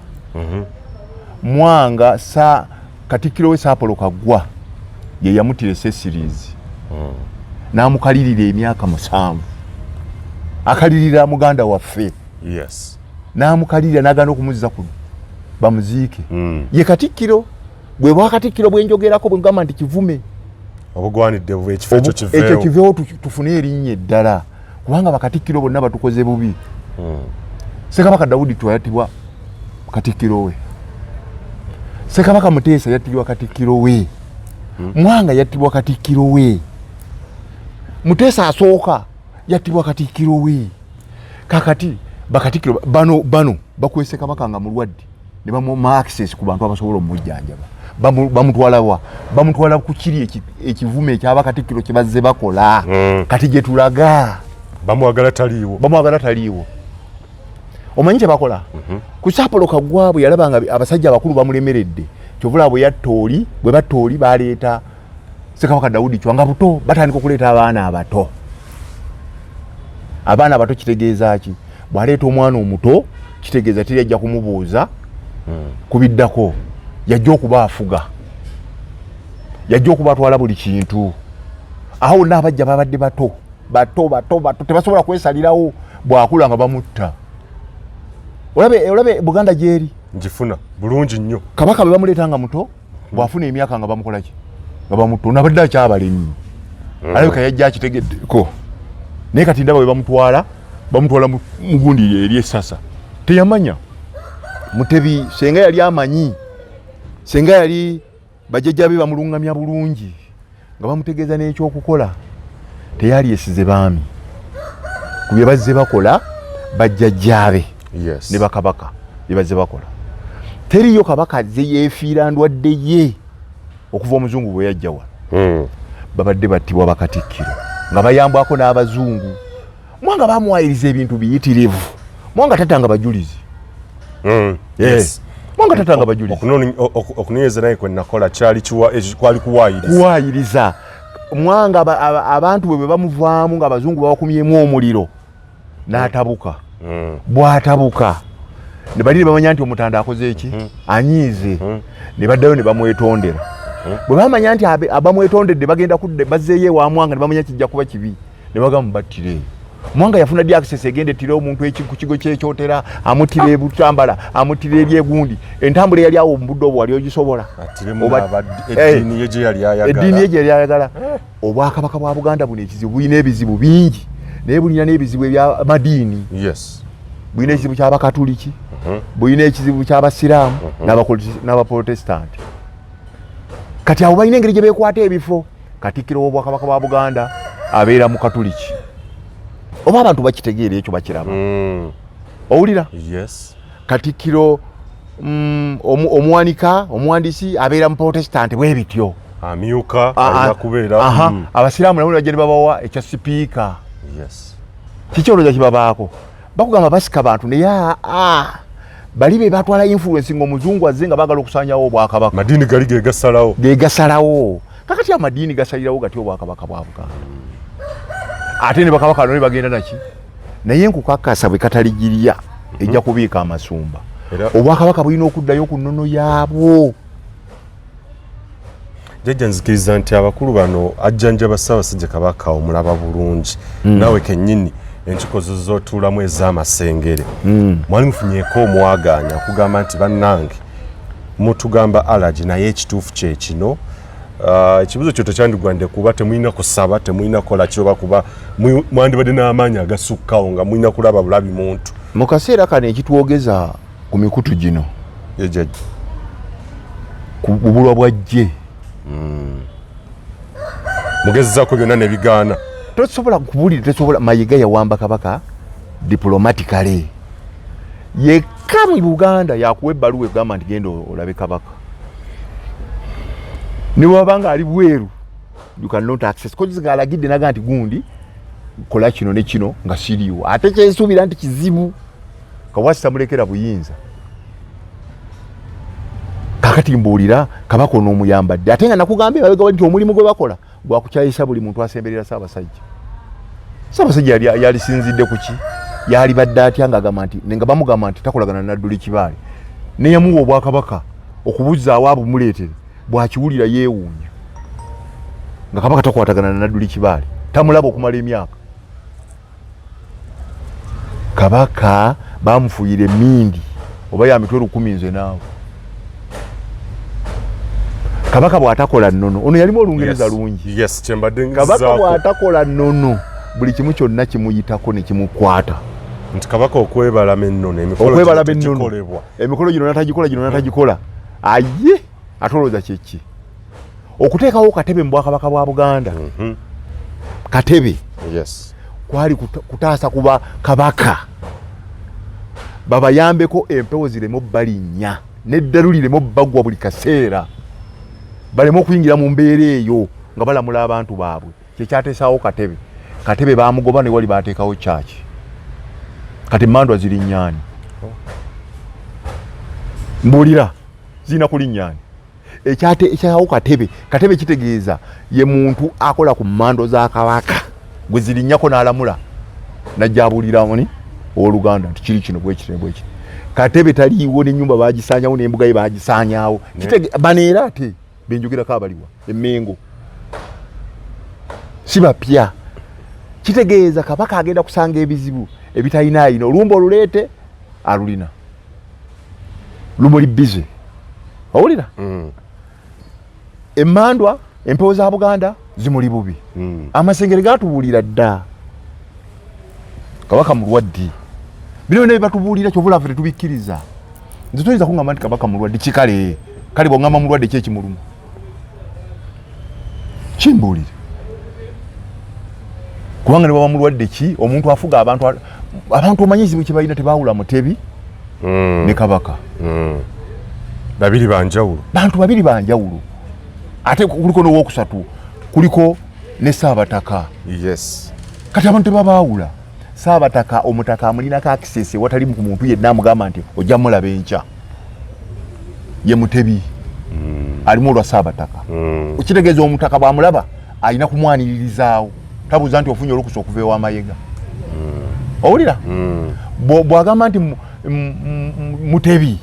Mwanga sa katikkiro we Saapolo Kaggwa ye yamutira esesirizi n'amukalirira emyaka 7, akalirira muganda waffe. N'amukalirira n'agaana okumuzza kuno bamuziike. Ye katikkiro bwe bwakatikkiro bwenjogerako bwe ngamba nti kivume. Obugwanidde ekifo ekyo ekyo kiveewo. Kiveewo, tufune erinnya eddala, kubanga bakatikkiro bonna batukoze bubi. Ssekabaka Dawudi twayattibwa katikkiro we, Ssekabaka Muteesa yattibwa katikkiro we, Mwanga yattibwa katikkiro we, Muteesa asooka yattibwa katikkiro we. Kakati bakatikkiro bano bano bakwese kabaka nga mulwadde ne bamuwa access ku bantu abasobola omujjanjaba. Bamutwala wa? Bamutwala ku kiri ekivume ekyabakatikkiro kye bazze bakola. Kati gye tulaga bamwagala taliiwo. Bamwagala taliiwo. Omanyi kyebakola ku Saapolo Kaggwa? Bwe yalaba nga abasajja abakulu bamulemeredde, kyovula bwe yatta oli, bwe batta oli baleeta Ssekabaka Dawudi Chwa nga buto. Batandika okuleeta abaana abato. Abaana abato kitegeeza ki? Bw'aleeta omwana omuto kitegeeza teri ajja kumubuuza kubiddako. Yajja okuba afuga, yajja okuba atwala buli kintu. Awo wonna abajja babadde bato bato bato bato, tebasobola kwesalirawo. Bwakula nga bamutta. Olabe, olabe Buganda gyeri. Ngifuna bulungi nnyo. Kabaka bwe bamuleeta nga muto, bwafuna emyaka nga bamukolaki, nga bamutta. Onabadde akyabalemi, alabika yajja akitegeddeko, naye kati ndaba bwe bamutwala, bamutwala mugundi eri esasa. Teyamanya Mutebi, senga yali amanyi, senga yali bajjajja be bamulungamya bulungi nga bamutegeeza n'ekyokukola. Teyali yesize baami ku bye bazze bakola bajjajjaabe ne bakabaka bye bazze bakola. Teriyo kabaka azze yeefiira ndwadde ye okuva omuzungu bwe yajja wano. Babadde battibwa bakatikkiro nga bayambwako n'abazungu. Mwanga bamuwayiriza ebintu biyitirivu. Mwanga tatanga bajulizi. Mwanga tatanga bajulizi. Okunoonyereza naye kwe nakola kyali kwali kuwaayiriza. Kuwaayiriza. Mwanga abantu bwe bwe bamuvaamu nga abazungu babakumyemu omuliro, n'atabuka. Bw'atabuka ne bali ne bamanya nti omutanda akoze eki, anyiize, ne baddayo ne bamwetondera. Bwe bamanya nti abamwetondedde bagenda kudda bazzeeyo ewa Mwanga, ne bamanya kijja kuba kibi, ne bagamba battire eyo. Mwanga yafuna ddi access egenda ettira omuntu ku kigo kyekyotera, amuttira ebutambala, amuttira ebyegundi? Entambula eyali awo mu budde obwo wali ogisobola? Attiremu eddiini ye gye yali ayagala. Eddiini ye gye yali ayagala. Obwakabaka bwa Buganda buno ekizibu, bulina ebizibu bingi, naye bulina n'ebizibu ebyamadiini. Bulina ekizibu ky'abakatuliki, bulina ekizibu ky'abasiraamu n'abaprotestanti. Kati abo balina engeri gye beekwata ebifo. Katikkiro w'obwakabaka bwa Buganda abeera mu Katuliki, oba abantu bakitegeera ekyo, bakiraba? Owulira? Yes. Katikkiro omuwanika, omuwandiisi abeera mu Protestant, bwe bityo. Amyuka alina kubeera Abasiraamu nabo bajja ne babawa ekya sipiika. Kiki olowooza kibabaako? Bakugamba basika bantu, naye aa bali be batwala influence ng'omuzungu azze nga baagala okusaanyawo obwakabaka. Madiini gali ge gasalawo. Ge gasalawo. Kakati amadiini gasalirawo gatya obwakabaka bwa Buganda? Ate ne bakabaka ne bagenda naki? Naye nkukakasa bwe kataligirya ejja kubiika amasumba. Obwakabaka bulina okuddayo ku nnono yaabwo. Jjajja, nzikiriza nti abakulu bano ajjanjaba Ssaabasajja Kabaka omulaba bulungi. Naawe kennyini enkiiko zo z'otuulamu ez'amasengere, mwali mufunyeeko omwagaanya okugamba nti bannange mutugamba allergy, naye ekituufu kye kino? Ekibuzo kyo tekyandigwandde kuba temulina kusaba, temulina kukola kyoba, kuba mwandibadde n'amaanyi agasukkawo nga mulina kulaba bulabi muntu. Mu kaseera kano ekitwogeza ku mikutu gino Ye jjajja. ku bubulwa bwa jje. Mugezezaako byonna ne bigaana. Tosobola kubulira, tosobola. Mayiga yawamba kabaka diplomatically yekka mu Buganda yakuwa ebbaluwa egamba nti genda olabe kabaka, ne bwaba nga ali bweru, you cannot access kozi nga alagidde naga nti gundi kola kino ne kino nga siriiwo. Ate kyensuubira nti kizibu Kawasi tamulekera buyinza. Kakati mbuulira, kabaka onoomuyambadde ate nga nakugambye emabega nti omulimu gwe bakola gwakukyayisa buli muntu asemberera Ssaabasajja. Ssaabasajja yalisinzidde ku ki? Yalibadde atya ng'agamba nti nga bamugamba nti takolagana Nadduli Kibaale, neyamuwa obwakabaka okubuzaawo abumuleetere? Bw'akiwulira yeewuunya nga kabaka takwatagana na Nadduli Kibaale, tamulaba okumala emyaka. Kabaka bamufuuyira emindi oba ya mitwe 1000 nze naawe. Kabaka bw'atakola nnono, ono yalimu Olungereza lungi. Yes, kyembadde Kabaka nzizaako. bw'atakola nnono, buli kimu kyonna kimuyitako ne kimukwata. Nti kabaka okwebalama ennono, emikolo Okwebalama gino ennono. tegikolebwa. Emikolo gino natagikola, gino natagikola, aye ate olowooza kyeki okuteekawo katebe mu bwakabaka bwa Buganda? Katebe kwali kutaasa kuba kabaka babayambeko empewo zireme obbalinnya neddalu lireme obbagwa buli kaseera, baleme okuyingira mu mbeera eyo nga balamula abantu baabwe. Kyekyateesaawo katebe. Katebe bamugoba, ne wali bateekawo kyaki? Kati emandwa ziri nyaani? Mbuulira, zirina kulinnyaani? Ekyawo katebe. Katebe kitegeeza ye muntu akola ku mando za kabaka gwe zirinnyako n'alamula, najja abuulira oni owooluganda nti kiri kino bwekiti ne bwekiti. Katebe taliiwo, n'ennyumba bagisaanyawo, n'embuga ye bagisaanyaawo. Bano era ate benjogerako abaliwa emmengo. Si bapya. Kitegeeza Kabaka agenda kusanga ebizibu ebitalina ayina. Olumba oluleete alulina lumuli bize, owulira? Emmandwa, empewo za Buganda zimuli bubi. Amasengere gatubuulira dda Kabaka mulwadde. Bino byonna byebatubuulira, kyova ffe tetubikkiriza. Nze toyinza kuŋŋamba nti Kabaka mulwadde. Kikale kale bw'oŋŋamba mulwadde, ki ekimuluma? Kimbuulire, kubanga ne bwaba mulwadde ki, omuntu afuga abantu, abantu omanyi ekizibu kye balina, tebawula Mutebi ne Kabaka. Babiri banjawulo. Bantu babiri banjawulo, ate kuliko n'owokusatu, kuliko ne Saabataka. Kati abantu tebabaawula. Saabataka, omutaka amulinako access ewatali ku muntu yenna, amugamba nti ojja mulaba enkya. Ye Mutebi alimu olwa Saabataka. Kitegeeza omutaka bwamulaba alina kumwaniririzaawo, tabuuza nti ofunye olukusa okuva ew'Amayega. Owulira? Bw'agamba nti Mutebi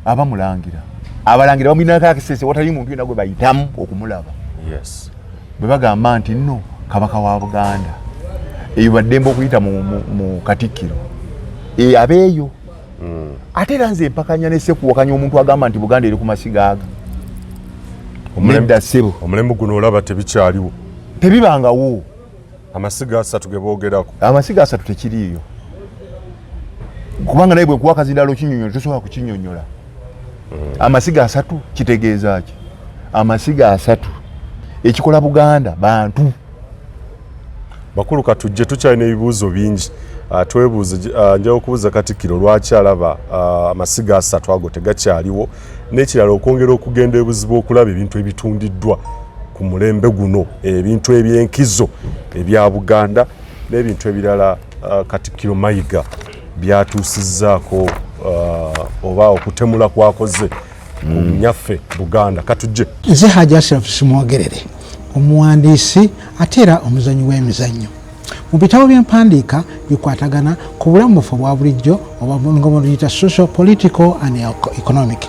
aba mulangira, abalangira bamulinako access watali muntu yenna gwe bayitamu okumulaba. Bwe bagamba nti nno Kabaka wa Buganda, eyo baddembe okuyita mu katikkiro. E, abeeyo. Ate era nze empakanya nesekuwakanya omuntu agamba nti Buganda eri ku masiga aga. Nedda ssebo. Omulembe guno olaba tebikyaliwo. Tebibangawo. Amasiga asatu ge boogerako. Amasiga asatu tekiriiyo, kubanga naye bwekuwa akazindalo kinyonyola, tosobola kukinyonyola. Amasiga asatu kitegeeza ki? Amasiga asatu, ekikola Buganda bantu. Bakulu, katujje, tukyalina ebibuuzo bingi. Twebuuze, njaga okubuuza Katikkiro lwaki alaba amasiga asatu ago tegakyaliwo, n'ekirala okwongera okugenda ebuzibu okulaba ebintu ebitundiddwa ku mulembe guno, ebintu ebyenkizo ebya Buganda n'ebintu ebirala, Katikkiro Mayiga byatuusizzaako, oba okutemula kwakoze ku nyaffe Buganda. Katujje. Nze Haji Ashraf Simwogerere, omuwandiisi ate era omuzanyi w'emizannyo. Mu bitabo byempandiika bikwatagana ku bulamu buffe obwa bulijjo, oba nga bwetuyita social, political and economic.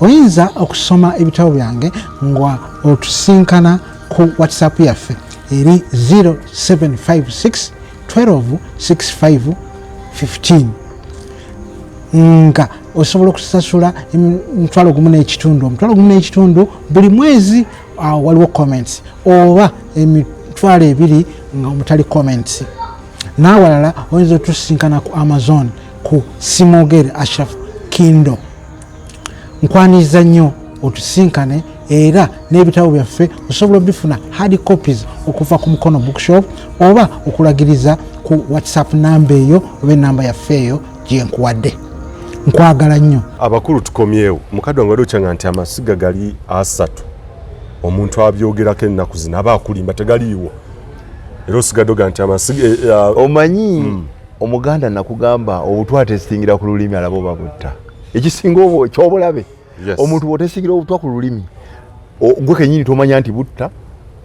Oyinza okusoma ebitabo byange nga otusinkana ku WhatsApp yaffe eri 0756 12 65 15, nga osobola okusasula 1,500, 1,500 buli mwezi. Awo waliwo comments, oba 20,000 nga omutali comments. N'awalala oyinza otusinkana ku Amazon ku Simogere Ashraf Kindo. Nkwaniriza nnyo otusinkane, era n'ebitabo byaffe osobola obifuna hard copies okuva ku Mukono Bookshop, oba okulagiriza ku WhatsApp namba eyo oba enamba yaffe eyo gyenkuwadde. Nkwagala nnyo. Abakulu, tukomyewo. Mukadde wange, wadde okyanga nti amasiga gali asatu, omuntu abyogerako ennaku zino aba akulimba, tegaliiwo, era osigadde oga nti amasiga Omanyi Omuganda nakugamba obutwa atesingira ku lulimi, alaba oba butta. Ekisinga obwo ekyobulabe, omuntu bw'otesingira obutwa ku lulimi, gwe kenyini tomanya nti butta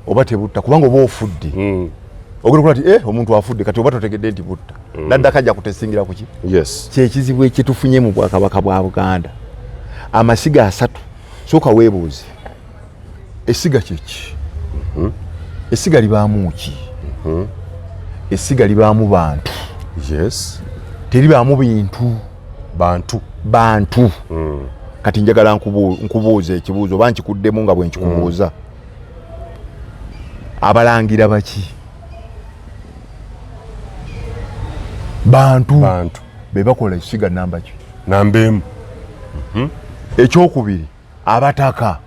oba tebutta, kubanga oba ofudde. Ogenda okuba nti eh, omuntu afudde kati, oba totegedde nti butta. Naddako ajja kutesingira kuki? Kyekizibu ekyetufunye mu bwakabaka bwa Buganda, amasiga asatu. Sooka weebuuze, essiga kyeki? Essiga libaamu ki? Essiga libaamu bantu. Teribaamu bintu. Bantu. Bantu. Kati njagala nkubuuza ekibuuzo, oba nkikuddemu nga bwe nkikubuuza. Abalangira baki? Bantu. Bantu. Be bakola essiga. Namba ki? Namba emu. Ekyokubiri, abataka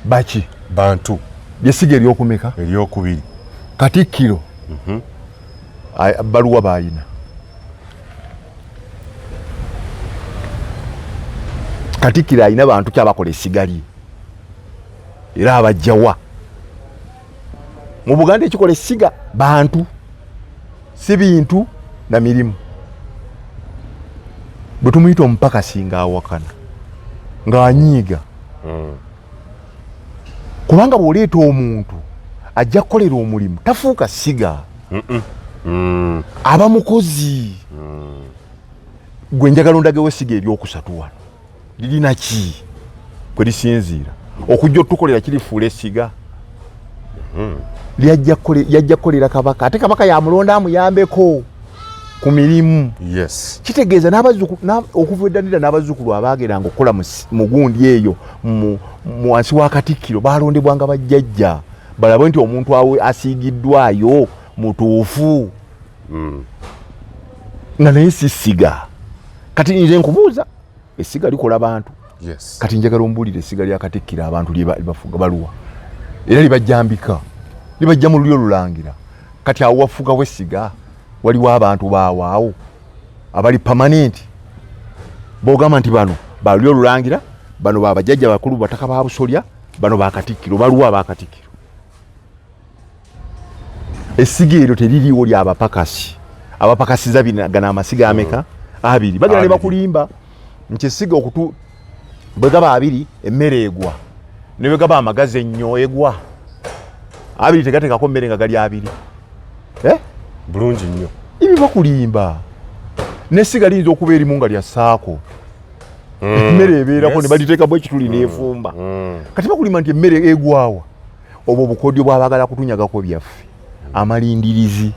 baki? Bantu. Lyessiga eryokumeka? Eryokubiri. Katikkiro baluwa bayina? Katikkiro alina bantu ki abakola essiga lye, era abajjawa mu Buganda? Ekikola essiga bantu, si bintu na mirimu. Bwe tumuyita omupakasi ng'awakana, ng'anyiiga, kubanga bw'oleeta omuntu ajja kukolera omulimu, tafuuka siga, aba mukozi. Gwe njagala ondagewo essiga eryokusatu wano lirina ki kwe lisinziira okujja otukolera kirifuula essiga. Lyajja kukolera Kabaka, ate Kabaka yamulonda amuyambeko ku mirimu. Kitegeeza okuva edda nida n'abazzukulu abaageranga okukola mu gundi eyo mu wansi wa Katikkiro balondebwanga bajjajja balabe nti omuntu awe asiigiddwayo mutuufu. Nga naye si ssiga. Kati nze nkubuuza, essiga likola bantu. Kati njagala ombuulire, essiga lya Katikkiro abantu lye bafuga baluwa? Era libajjambika, libajja mu lulyo olulangira. Kati awo wafugawo essiga, waliwo abantu baawaawo abali permanent bogamba nti bano balulyo olulangira, bano babajjajja bakulu bataka ba Busolya, bano bakatikkiro? Baluwa abakatikkiro? Essiga eryo teririiwo, lyabapakasi abapakasiza gano amasiga ameka? Abiri. Bagenda ne Abiri. bakulimba nti essiga okutu bwe gaba abiri emmere egwa, ne bwe gaba amagazi ennyo egwa. Abiri tegateekako mmere nga gali abiri, eh? Bulungi nnyo. Ibi bakulimba. N'essiga liyinza okuba erimu nga lya saako, emmere ebeerako ne baliteekamu ekituli n'efumba. Kati bakulimba nti emmere egwawa. Obwo obukodyo bwabagala kutunyagako byaffe, amalindirizi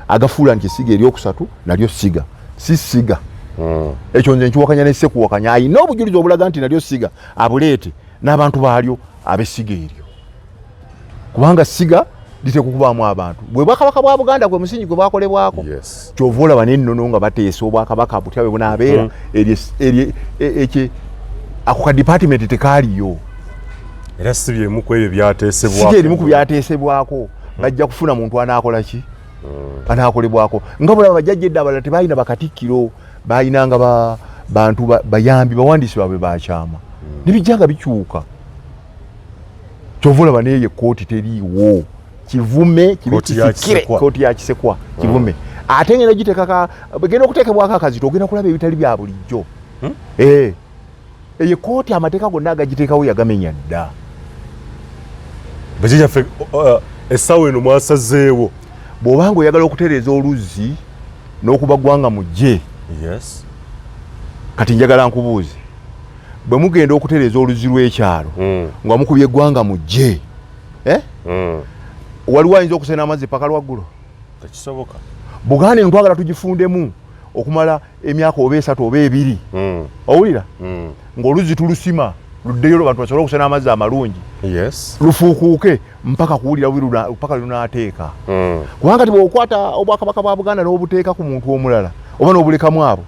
agafuula nti essiga eryokusatu nalyo siga, si siga. Ekyo nze nkiwakanya nesekuwakanya. Ayina obujulizi obulaga nti nalyo siga, abuleete n'abantu baalyo ab'essiga eryo, kubanga siga liteekwa okubaamu abantu. Bwe bwakabaka bwa Buganda gwe musingi gwe bwakolebwako. Kyova olaba n'ennono nga bateesa obwakabaka butya bwe bunaabeera, eryo ekye ako ka department tekaaliyo. Era si byemu ku ebyo byateesebwako. Si erimu ku byateesebwako. Bajja kufuna muntu anaakola ki, anaakolebwako. Nga bulaba bajjajja edda abalala tebalina bakatikkiro, balinanga bantu bayambi, bawandiisi baabwe bakyama, nebijja nga bikyuka. Kyova olaba neeyo ekkooti teriiwo, kivume kibi. Kkooti ya Kisikire. Kisekwa. Kooti ya Kisekwa kivume, ate ngenda gitekaka, genda okuteekebwako akazito, ogenda kulaba ebitali bya bulijjo. Eh. Eyo kooti amateeka gonna agagiteekawo yagamenya dda. Bajjajjaffe, essaawa eno mwasazeewo. Bw'obanga oyagala okutereeza oluzzi n'okuba ggwanga mujje, kati njagala nkubuuze, bwe mugenda okutereeza oluzzi lw'ekyalo nga mukubye eggwanga mujje, eh? Waliwo ayinza okusena amazzi paka lwaggulo? Tekisoboka. Buganda eno twagala tugifundemu okumala emyaka oba 3 oba 2, owulira, ng'oluzzi tulusima luddeyo abantu basobole okusena amazzi amalungi, lufuukuuke mpaka kuwulira bubi paka lunaateeka. Kubanga ti bw'okwata obwakabaka bwa Buganda n'obuteeka ku muntu omulala oba n'obulekamu abo,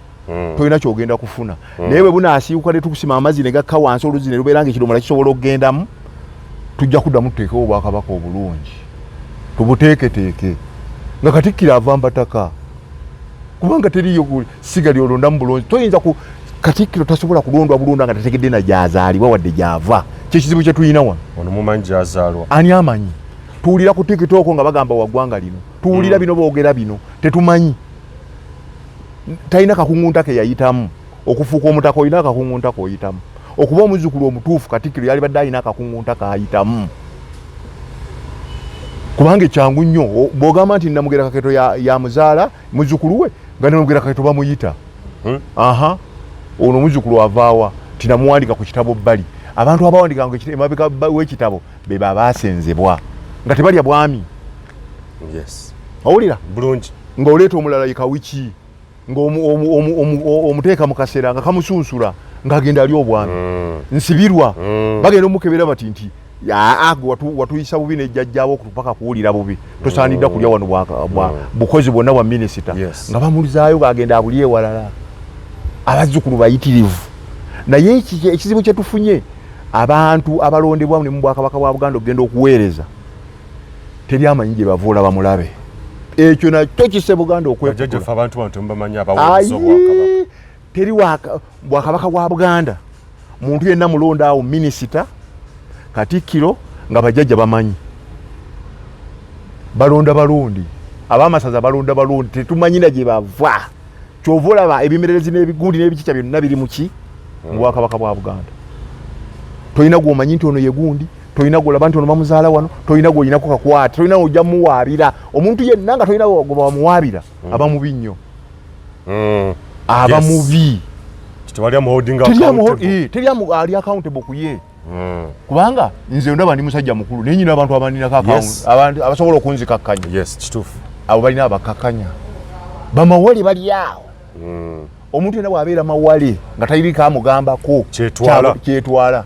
tolina kyogenda kufuna. Naye bwe bunaasiiwuka ne tukusima amazzi ne gakka wansi, oluzzi ne lubeera nga ekidomola kisobola okugendamu, tujja kuddamu tuteekewo obwakabaka obulungi, tubuteeketeeke nga Katikkiro ava mbataka, kubanga teriyo siga lyolondamu bulungi. Toyinza ku Katikkiro tasobola kulondwa bulonda nga tategedde na gyazaalibwa wadde gyava. Kyekizibu kye tulina wano. Ono mumanyi gyazaalwa? Ani amanyi? Tuwulira ku TikTok nga bagamba wa ggwanga lino, tuwulira bino, boogera bino, tetumanyi. Talina kakuŋŋunta ke yayitamu okufuuka omutaka. Olina akakuŋŋunta k'oyitamu okuba omuzzukulu omutuufu. Katikkiro yalibadde alina akakuŋŋunta k'ayitamu, kubanga ekyangu nnyo bw'ogamba nti Namugera Kaketo ya muzaala muzzukulu we, nga Namugera Kaketo bamuyita. Aha, ono omuzzukulu avaawa? Tinamuwandika ku kitabo bbali. Abantu abawandikanga emabega w'ekitabo be babaasenzebwa nga tebalya bwami. Owulira? Bulungi. Ng'oleeta omulala ye Kawiki, ng'omuteeka mu kaseera nga kamusunsula ng'agenda ali obwami. Nsibirwa bagenda omukebera bati nti aa gwe watuyisa bubi nejjajjaawo okupaka kuwulira bubi, tosaanidda kulya wano bukozi bwonna bwa minisita. Nga bamulizaayo ng'agenda abuli ewalala. Abazzukulu bayitirivu, naye ekizibu kye tufunye, abantu abalondebwa ne mu bwakabaka bwa Buganda okugenda okuweereza, teri amanyi gye bava. Olaba mulabe ekyo nakyo kisse Buganda okwekutula. Bajjajjaffe abantu bano temubamanyi abaweereza obwakabaka? Ayi, teri bwakabaka bwa Buganda muntu yenna mulonda awo minisita, katikkiro, nga bajjajja bamanyi. Balonda balundi, abamasaza balonda balundi, tetumanyina gye bava. Kyova olaba ebimererezi n'ebigundi n'ebikikya byonna biri muki mu bwakabaka bwa Buganda. Tolina gwomanyi nti ono ye gundi, tolina gwolaba nti ono bamuzaala wano, tolina gwoyinako kakwate, tolina ojja muwaabira omuntu yenna nga tolina gwe bamuwaabira. Aba mubi nnyo, aba mubi. Tewali amuholding Teri accountable. Teri ali accountable ku ye. Kubanga nze ndaba ndi musajja mukulu naye nyina abantu abaninako abantu abasobola okunzikakkanya. Yes, kituufu. Abo balina abakakkanya bamawale bali awo. Omuntu yenna bw'abeera mawale nga taliriko amugambako kyetwala.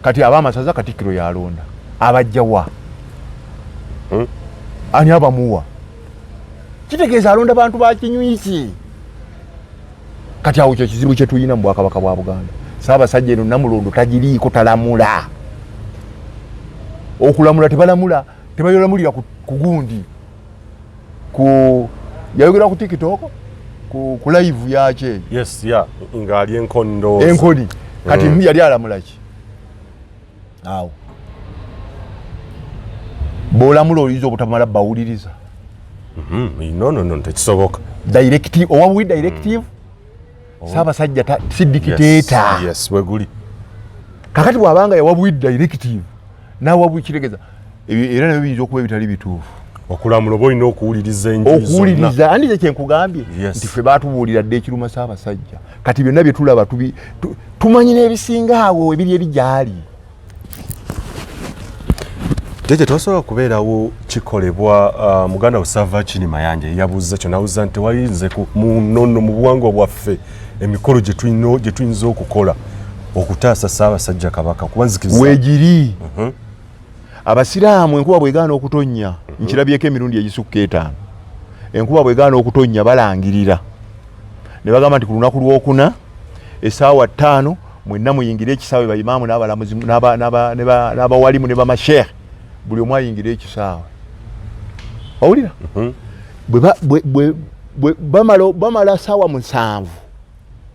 Kati ab'amasaza Katikkiro yalonda abajjawa, ani abamuwa? Kitegeeza alonda bantu ba kinywiki. Kati awo kyekizibu kyetulina mu bwakabaka bwa Buganda. Ssaabasajja eno Namulondo tagiriiko, talamula. Okulamula tebalamula, tebayolamulira ku gundi ku yayogera ku TikTok ku live yakye. Yes, yeah, ng'ali enkondo enkoni. Kati yali alamula ki awo? Bw'olamula oyinza obutamala bawuliriza. No, no, no, tekisoboka. Directive owa buwi directive. Ssaabasajja si dictator. Yes, weguli. Kakati bw'abanga yawa buwi directive n'awa buwi, kiregeza era nabyo biyinza okuba ebitali bituufu. Okulamula oba olina okuwuliriza enjuyi zonna. Okuwuliriza andize kyenkugambye nti ffe baatubuulira dda ekiruma Ssaabasajja. Kati byonna bye tulaba tumanyi n'ebisinga awo ebiri eri gy'ali. Jjajja, tewasobola kubeerawo kikolebwa. Muganda Usava Kini Mayanja yabuuza kyo, nawuza nti tewayinze mu nnono mu buwangwa bwaffe emikolo gye tuyinza okukola okutaasa Ssaabasajja Kabaka, kuba nzikiriza Weegiri. Abasiraamu enkuba bwegaana okutonnya, nkirabyeko emirundi egisukka 5, enkuba bwegaana okutonnya balangirira ne bagamba nti ku lunaku lwokuna essaawa 5 mwenna muyingire ekisaawe, bayimaamu n'abalamuzi n'abawalimu ne bamasheekh, buli omu ayingire ekisaawe. Owulira? Bwe bamala saawa 7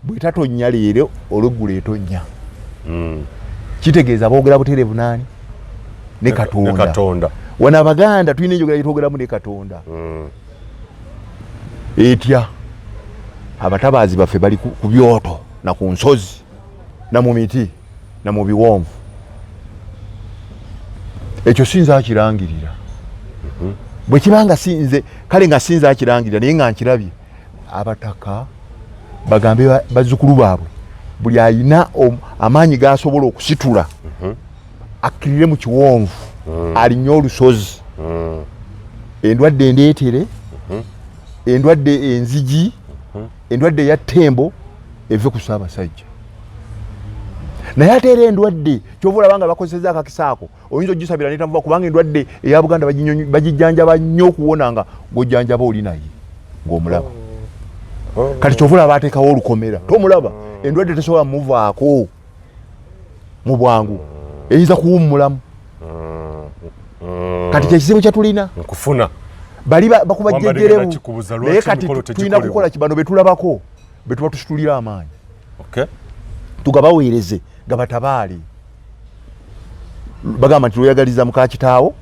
bwetatonnya, leero olweggulo etonnya. Kitegeeza boogera butereevu naani? Ne Katonda. Katonda. Wano Abaganda tulina enjogera gyetwogeramu ne Katonda. Etya? Abatabaazi baffe bali ku byoto na ku nsozi na mu miti na mu biwonvu. Ekyo sinza akirangirira. Bwe kiba nga sinze, kale nga sinza akirangirira, naye nga nkirabye. Abataka bagambe bazzukulu baabwe, buli ayina amaanyi gasobola okusitula akkirire mu kiwonvu, alinnye olusozi, endwadde endeetere, endwadde enzigi, endwadde eya ttembo eve ku Ssaabasajja. Naye ate era endwadde kyova olaba nga bakozeseza akakisa ako, oyinza ogisabira netamuva, kubanga endwadde eya Buganda bagijjanjaba nnyo okuwona nga gwojjanjaba oli naye ng'omulaba. Kati kyova olaba bateekawo olukomera, tomulaba, endwadde tesobola muvaako mu bwangu, eyinza kuwummulamu. Kati kyekizibu kyetulina. Nkufuna. Bali bakuba Wambadde jjejjerebu. nakikubuuza, Naye lwaki kati emikolo tulina tegikolebwa? kukola kibano betulabako betuba tusitulira amaanyi, tugabaweereze gabatabaale. Bagamba nti lweyagaliza muka kitaawo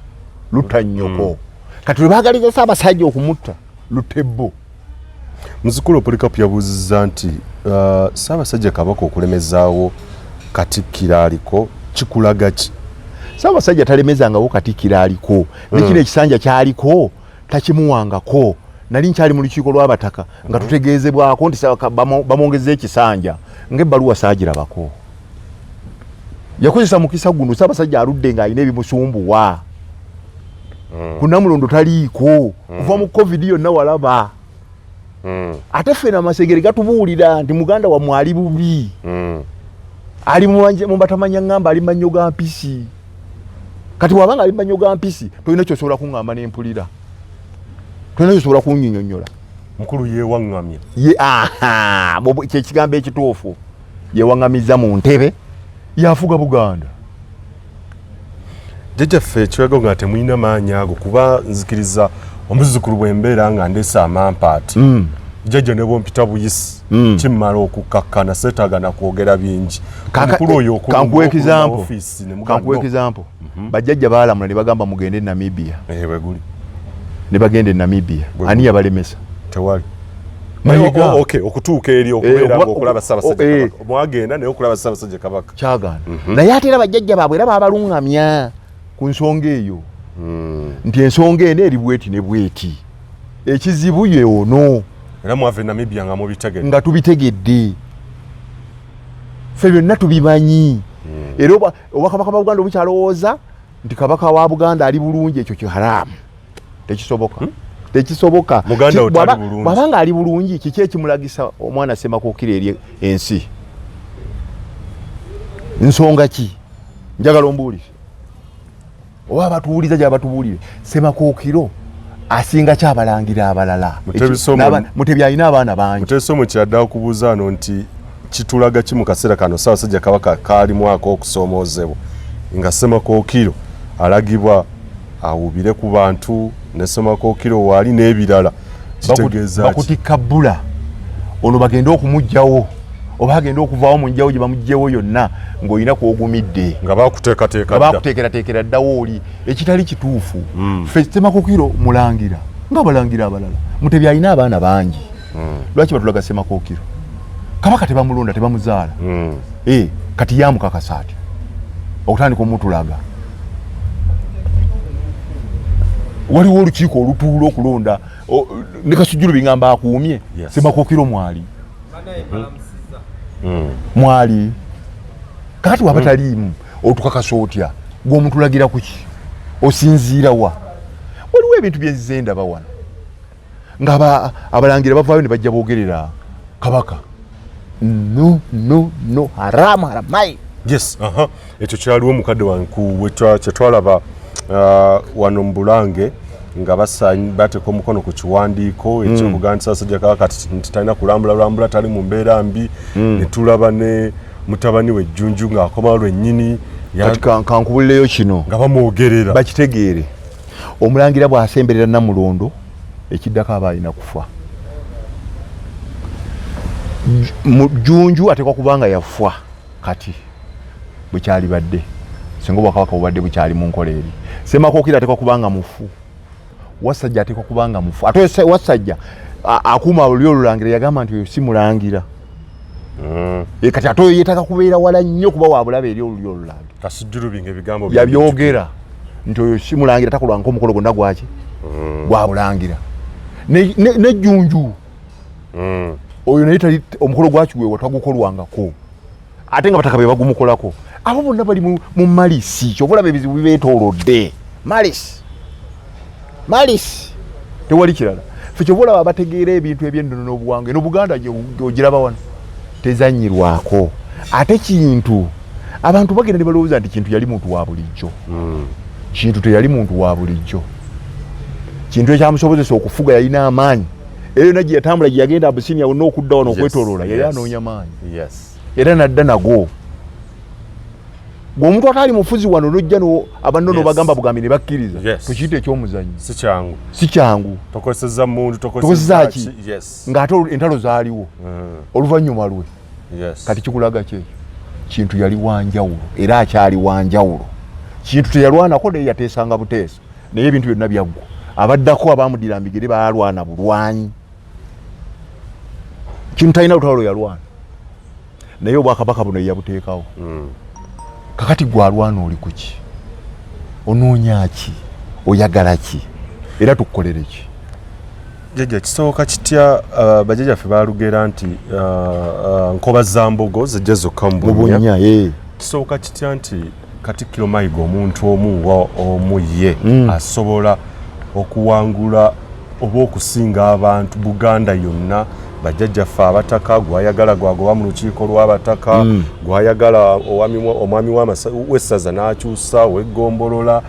lutta nnyoko. Kati lwe baagaliza Ssaabasajja okumutta, lutta ebbo. Muzukulu Polikapu yabuuzizza nti Ssaabasajja Kabaka okulemezaawo Katikkiro aliko kikulaga ki? Ssaabasajja talemezangawo Katikkiro aliko. Ne kino ekisanja kyaliko takimuwangako. Nali nkyali mu lukiiko lw'abataka nga tutegeezebwako nti bamwongezza ekisanja, ng'ebbaluwa saagirabako. Yakozesa mukisa guno. Ssaabasajja aludde ng'alina ebimusumbuwa ku Namulondo, taliiko kuva mu COVID yonna walaba. Ate ffena amasengere gatubuulira nti muganda wammwe ali bubi, ali mu batamanya ŋŋamba, ali mannyo ga mpisi. Kati bw'abanga ali mannyo ga mpisi, tolina kyosobola kuŋŋamba nempulira, tolina kyosobola kunyinyonnyola. Mukulu yeewaŋŋamye. Ye aha, kyekigambo ekituufu, yewaŋŋamiza mu ntebe, yafuga Buganda. Jjajjaffe, ekiwego nga temulina maanyi ago, kuba nzikiriza omuzzukulu bwe mbeera nga ndeese amampaati, jjajja ne bwompita buyisi, kimmala okukkakkana, seetaaga na kwogera bingi. Omukulu oyo Kankuwa example. ofiisi ne mugamba, Kankuwa example. Bajjajja baalamula ne bagamba mugende e Namibia. Eh, bwe guli. Ne bagenda e Namibia. Ani yabalemesa? Tewali. Mayiga. Oh, okay, okutuuka eri okubeera okuba- nga okulaba Ssaabasajja Kabaka, mwagenda naye okulaba Ssaabasajja Kabaka. Kyagaana. Naye ate era bajjajja baabwe era babaluŋŋamya ku nsonga eyo nti ensonga eno eri bweti ne bweti, ekizibu ye ono. Era mwava e Namibia nga mubitegedde. Nga tubitegedde, ffe byonna tubimanyi. Era obwakabaka bwa Buganda obukyalowooza nti kabaka wa Buganda ali bulungi, ekyo kiharaamu, tekisoboka. Tekisoboka. Muganda wo tali bulungi. Bw'aba nga ali bulungi, kiki ekimulagisa omwana Ssemakookiro eri ensi? Nsonga ki? Njagala ombuulire, oba abatuwuliza gyaba batubuulire, Ssemakookiro asinga ki abalangira abalala? Mutebi Somo- Mutebi alina abaana bangi. Mutebi Somo kyadde akubuuza ano nti kitulaga ki mu kaseera kano Ssaabasajja Kabaka kaalimu ak'okusoomoozebwa nga Ssemakookiro alagibwa awubire ku bantu ne Ssemakookiro waali n'ebirala, kitegeeza ki? Bakutikka bbula ono, bagende okumugjawo oba agende okuvaawo mu njjawo gye bamugjewo yonna ng'olina kwogumidde. Nga bakuteekateeka nga dda. Bakuteekerateekera ddawo oli, ekitali kituufu. Ffe Ssemakookiro mulangira nga abalangira abalala. Mutebi alina abaana bangi. Lwaki batulaga Ssemakookiro? Kabaka tebamulonda, tebamuzaala. Eh, kati yamukakasa ati okutandika omutulaga, waliwo olukiiko olutuula okulonda ne Kasujjulu bingamba akuumye. Ssemakookiro mwali mwali kakati waba taliimu, otukakasa otya? Gwomutulagira kuki? Osinziira wa? Waliwo ebintu byenzize ndaba wano nga abalangira bavaayo ne bajja boogerera kabaka. No, no, no, haramu haramai. Yes, aha, ekyo kyaliwo mukadde wange kyetwalaba wano mu Bulange nga bateeka omukono ku kiwandiiko ekyokugamba nti Ssaabasajja Kabaka nti talina kulambula lambula, tali mu mbeera mbi. Ne tulaba ne mutabani we Jjunju ng'akomawo lwennyini. Kati kankubulireyo kino. Nga bamwogerera. Bakitegeere, omulangira bw'asemberera Namulondo, ekiddako aba alina kufa. Jjunju ateekwa kuba nga yafa kati bwekyalibadde singa obwakabaka bubadde bukyali mu nkola eri. Semakookiro ateekwa kuba nga mufu. Wasajja ateekwa kuba nga mufu. Ate Wasajja akuuma olulyo olulangira yagamba nti oyo si mulangira. E, kati ate oyo yeetaaga kubeera wala nnyo kuba wa bulabe eri olulyo olulangira. Kasujjulubinga ebigambo yabyogera nti oyo si mulangira, takolwanga omukolo gwonna gwaki gwa bulangira. Nejjunju oyo naye tali, omukolo gwakiweewa tagukolwangako, ate nga bataka be bagumukolako. Abo bonna bali mu malisi. Kyova olaba ebizibu bibeetoolodde, malisi, malisi, tewali kirala. Fe kyova olaba abategeera ebintu ebyennono n'obuwangwa, eno Buganda gyogiraba wano tezanyirwako. Ate Kintu, abantu bagenda ne balowooza nti Kintu yali muntu wa bulijjo. Kintu teyali muntu wa bulijjo. Kintu ekyamusobozesa okufuga, yalina amaanyi. Era yonna gye yatambula, gye yagenda Abusinia wonna, okudda wano, okwetoloola, yali anoonya maanyi. Era nadda nago. Gwe omuntu ataali mufuzi wano nojja abanno nobagamba bugambi ne bakkiriza, tukiyita ekyomuzannyo. Si kyangu. Si kyangu. Tokozesezza mundu. Tokozesezza ki? Yes. Ng'ate entalo zaaliwo oluvannyuma lwe. Kati kikulaga kyekyo, Kintu yali wanjawulo era akyali wanjawulo. Kintu teyalwanako, naye yateesanga buteesa, naye ebintu byonna byaggwa. Abaddako abamuddira mbigere baalwana bulwanyi. Kintu talina lutalo lwe yalwana, naye obwakabaka buno yeyabuteekawo. Kakati gwe alwana oli kuki? Onoonya ki? Oyagala ki? Era tukukolere ki? Jjajja, kisoboka kitya bajjajjaffe balugera nti nkoba za mbogo zijja zokka mu mu bunnya. Bunnya, eh. Kisoboka kitya nti Katikkiro Mayiga, omuntu omu nga omu ye, asobola okuwangula oba okusinga abantu Buganda yonna, bajjajjaffe abataka, gwayagala gwagoba mu lukiiko lw'abataka, gwayagala omwami w'essaza n'akyusa w'eggombolola,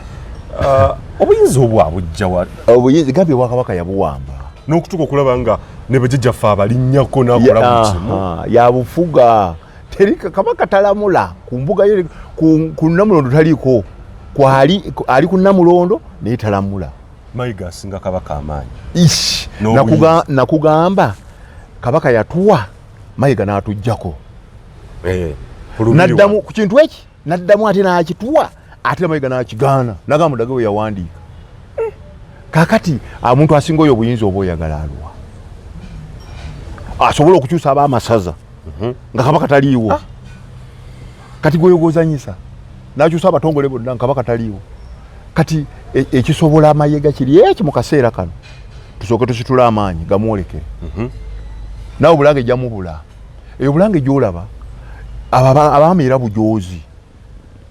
obuyinza obwo abujja wa? Obuyinza gambye obwakabaka yabuwamba. N'okutuuka okulaba nga ne bajjajjaffe abalinnyako n'akola buli kimu. Yabufuga. Teri kabaka talamula ku mbuga ye, ku Namulondo taliiko. Kwali ali ku Namulondo naye talamula. Mayiga asinga kabaka amaanyi. Ish, N'obuyinza. Nakugamba kabaka yatuwa, Mayiga n'atuggyako. Ku lubiri. Naddamu ku kintu eki, naddamu ate n'akituwa, ate Mayiga n'akigaana, nagamba mudage we yawandiika. Kakati omuntu asinga oyo obuyinza oba oyagala aluwa asobola okukyusa ab'amasaza nga kabaka taliiwo? Kati gweyogozanyisa n'akyusa abatongole bonna nga kabaka taliiwo. Kati ekisobola amayega kiri eki mu kaseera kano, tusooke tusitule amaanyi gamwolekere. Naawe Bulange jamubula eyo. Bulange gyolaba abaami era bujoozi.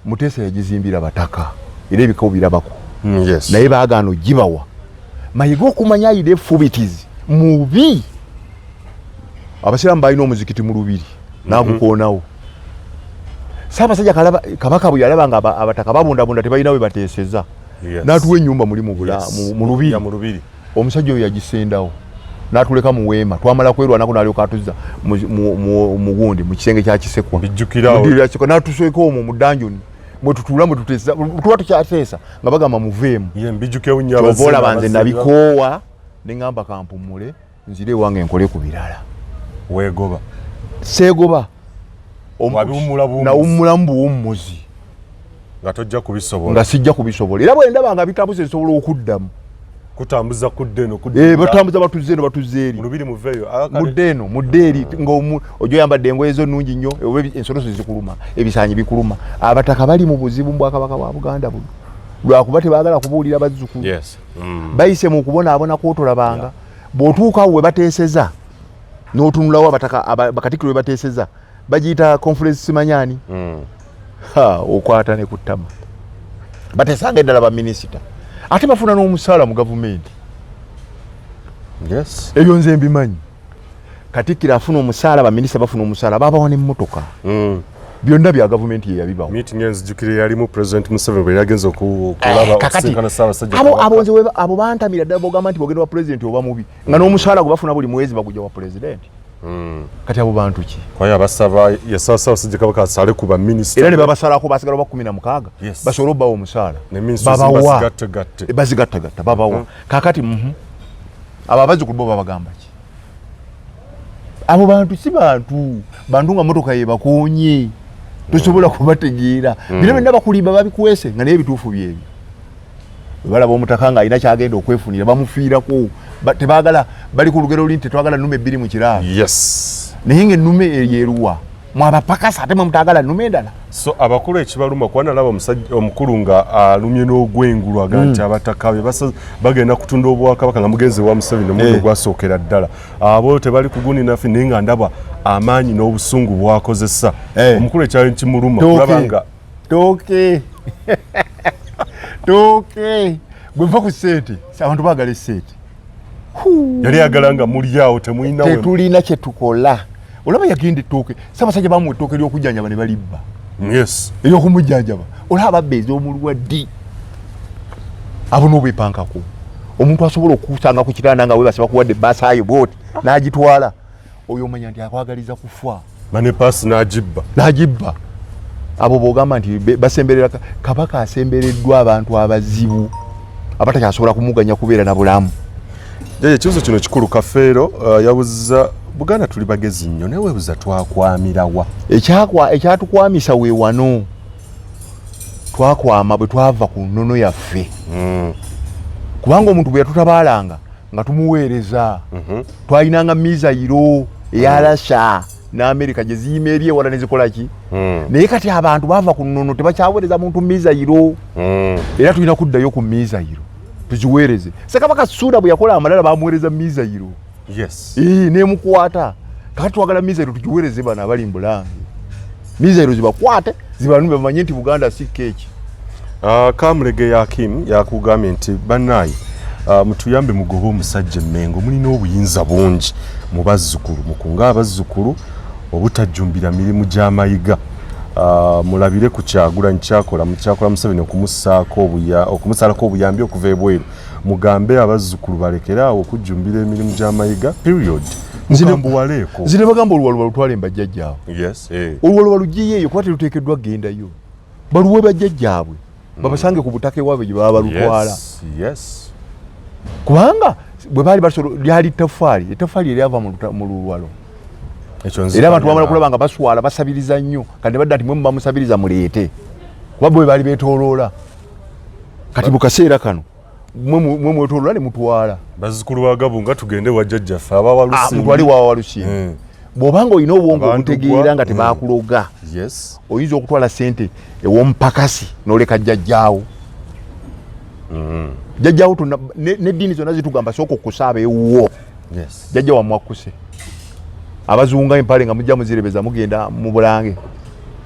Muteesa yagizimbira bataka era ebikawo birabako. Yes. Naye baagaana ogibawa. Mayiga okumanya ayina effubitizi mubi. Abasiraamu balina omuzikiti mu lubiri n'agukoonawo. Ssaabasajja Kabaka bwe yalaba nga abataka babundabunda tebalina we bateeseza, n'atuwa ennyumba muli mu lubiri. Ya, mu lubiri. Omusajja oyo yagisendawo n'atuleka mu weema, twamala kwerwanako n'alyoka atuzza mu gundi mu kisenge kya Kisekwa. Mbijjukirawo. Mu ddiiro lya Kisekwa n'atuseeka omwo mu dungeon mwe tutuula mwe tuteesa, tuba tukyateesa nga bagamba muveemu. Ye, mbijjukewo nnyo. Kyova abasinga olaba nze abasinga. nabikoowa ne ŋŋamba kampummule nzire ewange nkole ku birala. Weegoba. Seegoba. Wabiwummula buwummuzi. Nawummulamu buwummuzi. Nga tojja kubisobola. Nga sijja kubisobola. Era bwe ndaba nga bitabuse nsobola okuddamu. Kutambuza kudda eno, kudda eno. Batambuza batuzze eno, batuzze eri. Mu lubiri muveeyo. Kale. Mudde eno, mudde eri. Nga ojja oyambadde engoye zo nnungi nnyo, oba ensoloso zikuluma, ebisaanyi bikuluma. Abataka bali mu buzibu mu Bwakabaka bwa Buganda buno. Lwakuba tebaagala kubuulira bazzukulu. Yes. Bayise mu kubonaabona kw'otolabanga. Bw'otuuka awo we bateeseza, n'otunulawo abataka, bakatikkiro we bateeseza, bagiyita conference simanyaani. Ha, okwata ne ku ttama. Bateesanga eddala baminisita. Ate bafuna n'omusaala mu gavumenti. Yes. Ebyo nze mbimanyi. Katikkiro afuna omusaala, baminisita bafuna omusaala, babawa n'emmotoka. Byonna bya gavumenti ye yabibawa. Meeting enzijukire yalimu President Museveni bwe yagenze okulaba Kakati, okusisinkana Ssaabasajja Kabaka. abo nze abo bantamira ddala bogamba nti bw'ogenda wa pulezidenti oba mubi, nga n'omusaala gwe bafuna buli mwezi bagujja wa pulezidenti. Kati abo bantu ki? Kwaye abasaba yasaba Ssaabasajja Kabaka asale ku baminisita. Era ne babasalako basigala ba 16 Yes. basobole obbawa omusaala. Ne minisita Babawa. bazigattegatte. Bazigattagatta, babawa. Kaakati, Abo abazzukulu bo babagamba ki? Abo bantu si bantu, bantu nga mmotoka yebakoonye, tosobola kubategeera. Bino byonna bakulimba babikwese nga naye ebituufu byebyo. Bwe balaba omutaka ng'alina ky'agenda okwefunira bamufiirako. Tebaagala, bali ku lugero luli nti tetwagala nnume bbiri mu kiraalo. Yes. Naye ng'ennume eyo eruwa? Mwabapakasa ate mwe mutaagala nnume endala. So abakulu ekibaluma kuba nalaba omusajja omukulu nga alumye n'ogwengulu agamba nti abataka be bagenda kutunda obwakabaka nga mugenzi wa Museveni omulundi ogwasookera ddala. Abo tebali kuguni naffe, naye nga ndaba amaanyi n'obusungu bw'akozesa. Omukulu ekyali kimuluma kulaba nga Tooke. Tooke. Bwe nva ku ssente, abantu baagala essente. Yali ayagala nga muli awo temulina we- Tetulina kye tukola. Olaba yagenda ettooke, Ssaabasajja bamuwa ettooke ly'okujjanjaba ne balibba. Yes. Ery'okumujjanjaba. Olaba babba ez'omulwadde. Abo n'obwepankako. Omuntu asobola okukusanga ku kitanda nga weebase bakuwadde ebbaasa yo bw'oti, n'agitwala. Oyo omanya nti akwagaliza kufa. Mane paasi n'agibba. N'agibba. Abo bw'ogamba nti basemberera Kabaka asembereddwa abantu abazibu abatakyasobola kumuganya kubeera na bulamu. Jjajja, ekibuuzo kino kikulu. Kafeero yabuuza Buganda tuli bagezi nnyo, naye weebuuza twakwamirawa? Ekyatukwamisa we wano. Twakwama bwe twava ku nnono yaffe. Kubanga omuntu bwe yatutabaalanga nga tumuweereza. Twalinanga mizayiro eya Russia ne America gye ziyima eri ewala ne zikola ki? Naye kati abantu baava ku nnono tebakyaweereza muntu mizayiro. Era tulina kuddayo ku mizayiro tuziweereze. Ssekabaka Ssuuna bwe yakola amalala bamuweereza mizayiro. Yes. Nemukwata. Kakati twagala mizayiro tugiweereze bano abali mu Bulange. Mizayiro zibakwate zibanume bamanye nti Buganda si keeki. Kamulege Yakim yakugambye nti bannaaye, mutuyambe mugobe omusajja Emmengo, mulina obuyinza bungi mu bazzukulu, mukunge abazzukulu obutajjumbira mirimu gy'amayiga. Mulabire ku Kyagulanyi kyakola, mukyakola Museveni okumusalako obuyambi okuva ebweru. Mugambe abazzukulu balekere awo okujjumbira emirimu gy'amayiga, period. Mukambuwaleeko. Nze ne bagamba oluwalo balutwale mbajjajjaabwe. Yes. Oluwalo baluggyeyo eyo kuba teruteekeddwa kugendayo. Baluwe bajjajjaabwe. Babasange ku butaka ewaabwe gye baba balutwala. Yes, yes. Kubanga bwe baali basobola, lyali ttaffaali, ettaffaali eryava mu luwalo. Ekyo nze Era abantu bamala nzikanya. kulaba nga baswala, basabiriza nnyo. Kati ne badda nti mwe muba musabiriza muleete. Kuba bwe baali beetooloola. Kati mu kaseera kano, mwe mwetooloola ne mutwala. Bazzukulu ba Gabunga tugende wa jjajjaffe aba Walusimbi. Mutwale wa Walusimbi. Bw'obanga olina obwongo Abantu obutegeera gwa- nga tebakuloga. Yes. Oyinza okutwala ssente ew'omupakasi n'oleka jjajjaawo. Jjajjaawo tonna, n'eddiini zonna zitugamba sooka okusaaba ewuwo. Yes. Jjajja wammwe akkuse. Abazunga empale nga mujja muzirebeza mugenda mu Bulange.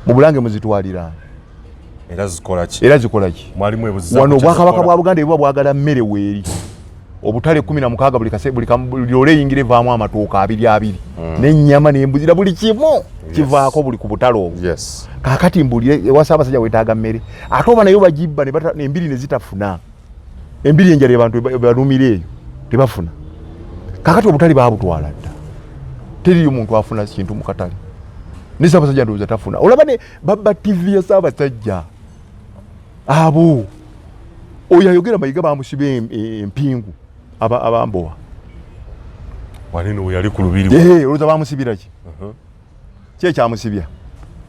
Mu Bulange muzitwalira. Era zikola ki? Era zikola ki? Mwalimu ebuziza Wano obwakabaka bwa Buganda ebuba bwagala mmere weeri. Obutale 16 buli kase buli loole eyingira evaamu amatooka abiri abiri n'ennyama n'embuzi na buli kimu kivaako buli ku butale obwo. Kaakati mbulire ewa Ssaabasajja weetaaga mmere, ate oba nayo bagibba embiri ne zitafuna. Embiri enjala abantu balumira eyo tebafuna. Kaakati obutale baabutwala dda, teriyo muntu afuna kintu mu katale. Ne Ssaabasajja ndowooza tafuna. Olaba ne babba TV ya Ssaabasajja abo oyo ayogera Mayiga bamusiba empingu abambowa wanene we yali ku lubiri. Olowooza bamusibira ki? Ki ekyamusibya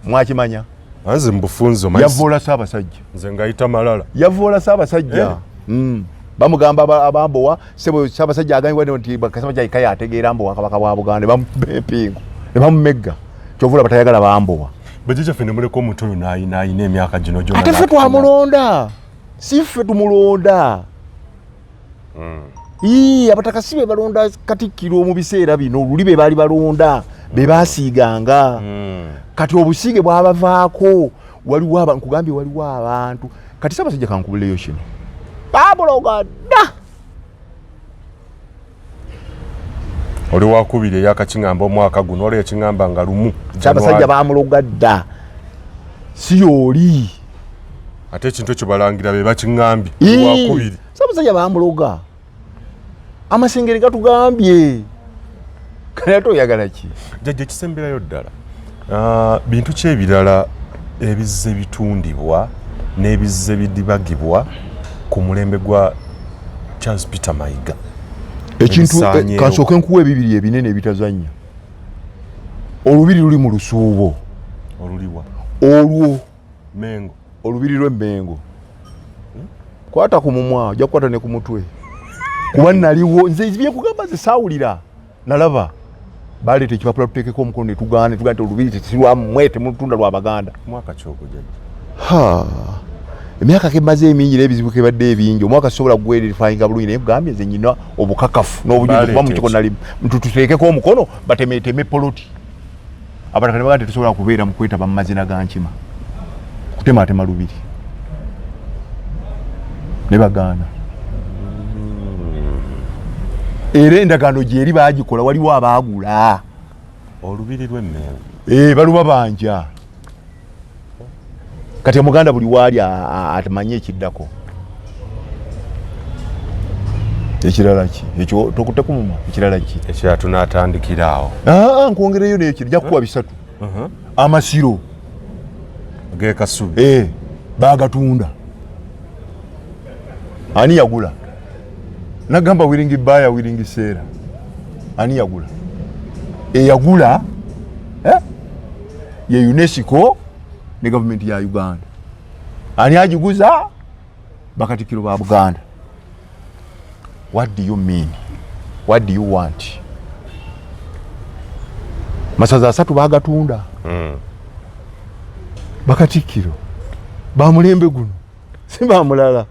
mwakimanya? Nze mubufunze omanyi Yavoola Ssaabasajja. Nze ngayita malala. Yavoola Ssaabasajja. Bamugamba abambowa sebo Ssaabasajja agambibwa nti Ssaabasajja yekka yategeera mbu Kabaka bwa Buganda, ne bamukuba empingu ne bamumegga. Kyova olaba tayagala bambowa. Bajjajja ffe ne muleka omuntu oyo n'ayina emyaka gino gyonna Ate ffe twamulonda, si ffe tumulonda. Ii, abataka si be balonda Katikkiro mu biseera bino, luli be baali balonda, be baasiiganga. Kati obusiige bwabavaako, waliwo nkugambye waliwo abantu. Kati Ssaabasajja kankubuleyo kino, bamuloga dda. Oli wakubiri eyakakiŋŋamba omwaka guno, waliwo yakiŋŋamba nga lumu Ssaabasajja bamuloga dda, si yooli. Ate ekintu ekyo balangira be bakiŋŋambye wakubiri. Ssaabasajja bamuloga, amasengere gatugambye. Kale ate oyagala ki? Jjajja, ekisemberayo ddala, bintu ki ebirala ebizze bitundibwa n'ebizze bidibagibwa ku mulembe gwa Charles Peter Mayiga? Ekintu Ebisaanyeewo. Kansooke nkuwa ebibiri ebinene ebitazannya. Olubiri luli mu lusuubo. Oluliwa? Olwo. Mengo. Olubiri lw'Emmengo. Kwata ku mumwa, ojja kukwata ne ku mutwe. Kuba naliwo nze byekugamba nze saawulira, nalaba baleeta ekipapula tuteekeko omukono ne tugaana, ne tugaana nti olubiri tesirwammwe, temulutunda lwa Baganda. Mwaka kyogwo jjajja? Ha, emyaka kemaze emingi n'ebizibu kebadde ebingi, omwaka sisobola kugwerifayinga bulungi, naye kugambye nze nyina obukakafu n'obujulizi kuba mu Baleeta kiko eki? nali tuteekeko omukono batemeteme poloti. Abataka ne bagamba tetusobola kubeera mu kwetaba mu mazina ga nkima kutematema lubiri, ne bagaana. Era endagaano gyeri baagikola, waliwo abaagula olubiri lw'Emmengo. Baluba banja. Kati Omuganda buli waali atamanye ekiddako. Ekirala ki ekyo? Tokutte ku mumwa. Ekirala ki? Ekirala tunaatandikira awo. Nkwongereyo n'ekiro, nja kukuwa bisatu. Amasiro G'e Kasubi. Bagatunda. Ani yagula? Nagamba willing buyer, willing seller. Ani yagula? Eyagula ye UNESCO ne gavumenti ya Uganda. Ani agiguza? Bakatikiro ba Buganda. What do you mean? What do you want? Masaza asatu bagatunda. Bakatikiro bamulembe guno si bamulala.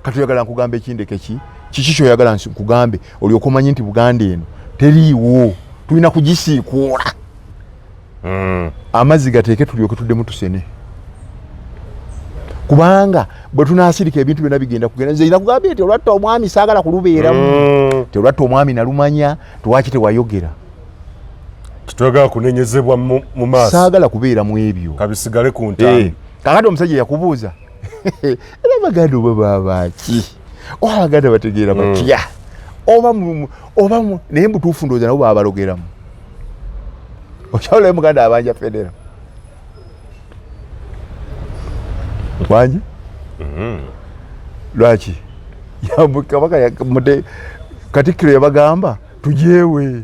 Kati oyagala nkugambe ekindeke ki? Kiki kyoyagala nkugambe olyoka omanye nti Buganda eno teriiwo, tulina kugisiikuula? Amazzi gateeke tulyoke tuddemu tusene, kubanga bwe tunaasirika ebintu byonna bigenda kugenda. Nze nakugambye nti olwatta omwami saagala kulubeeramu. Ti olwatta omwami nalumanya, tewaki tewayogera? Tetwagala kunenyezebwa mu maaso. Saagala kubeera mu ebyo. Kabisigale ku ntambi. Kakati omusajja yakubuuza, era abaganda oba babaki, oba abaganda bategeera batya, oba oba naye mubutuufu ndowooza nabo baba balogeramu. Okyawulayo muganda abanja federo wangi. Lwaki kabaka katikkiro yabagamba tujeewe?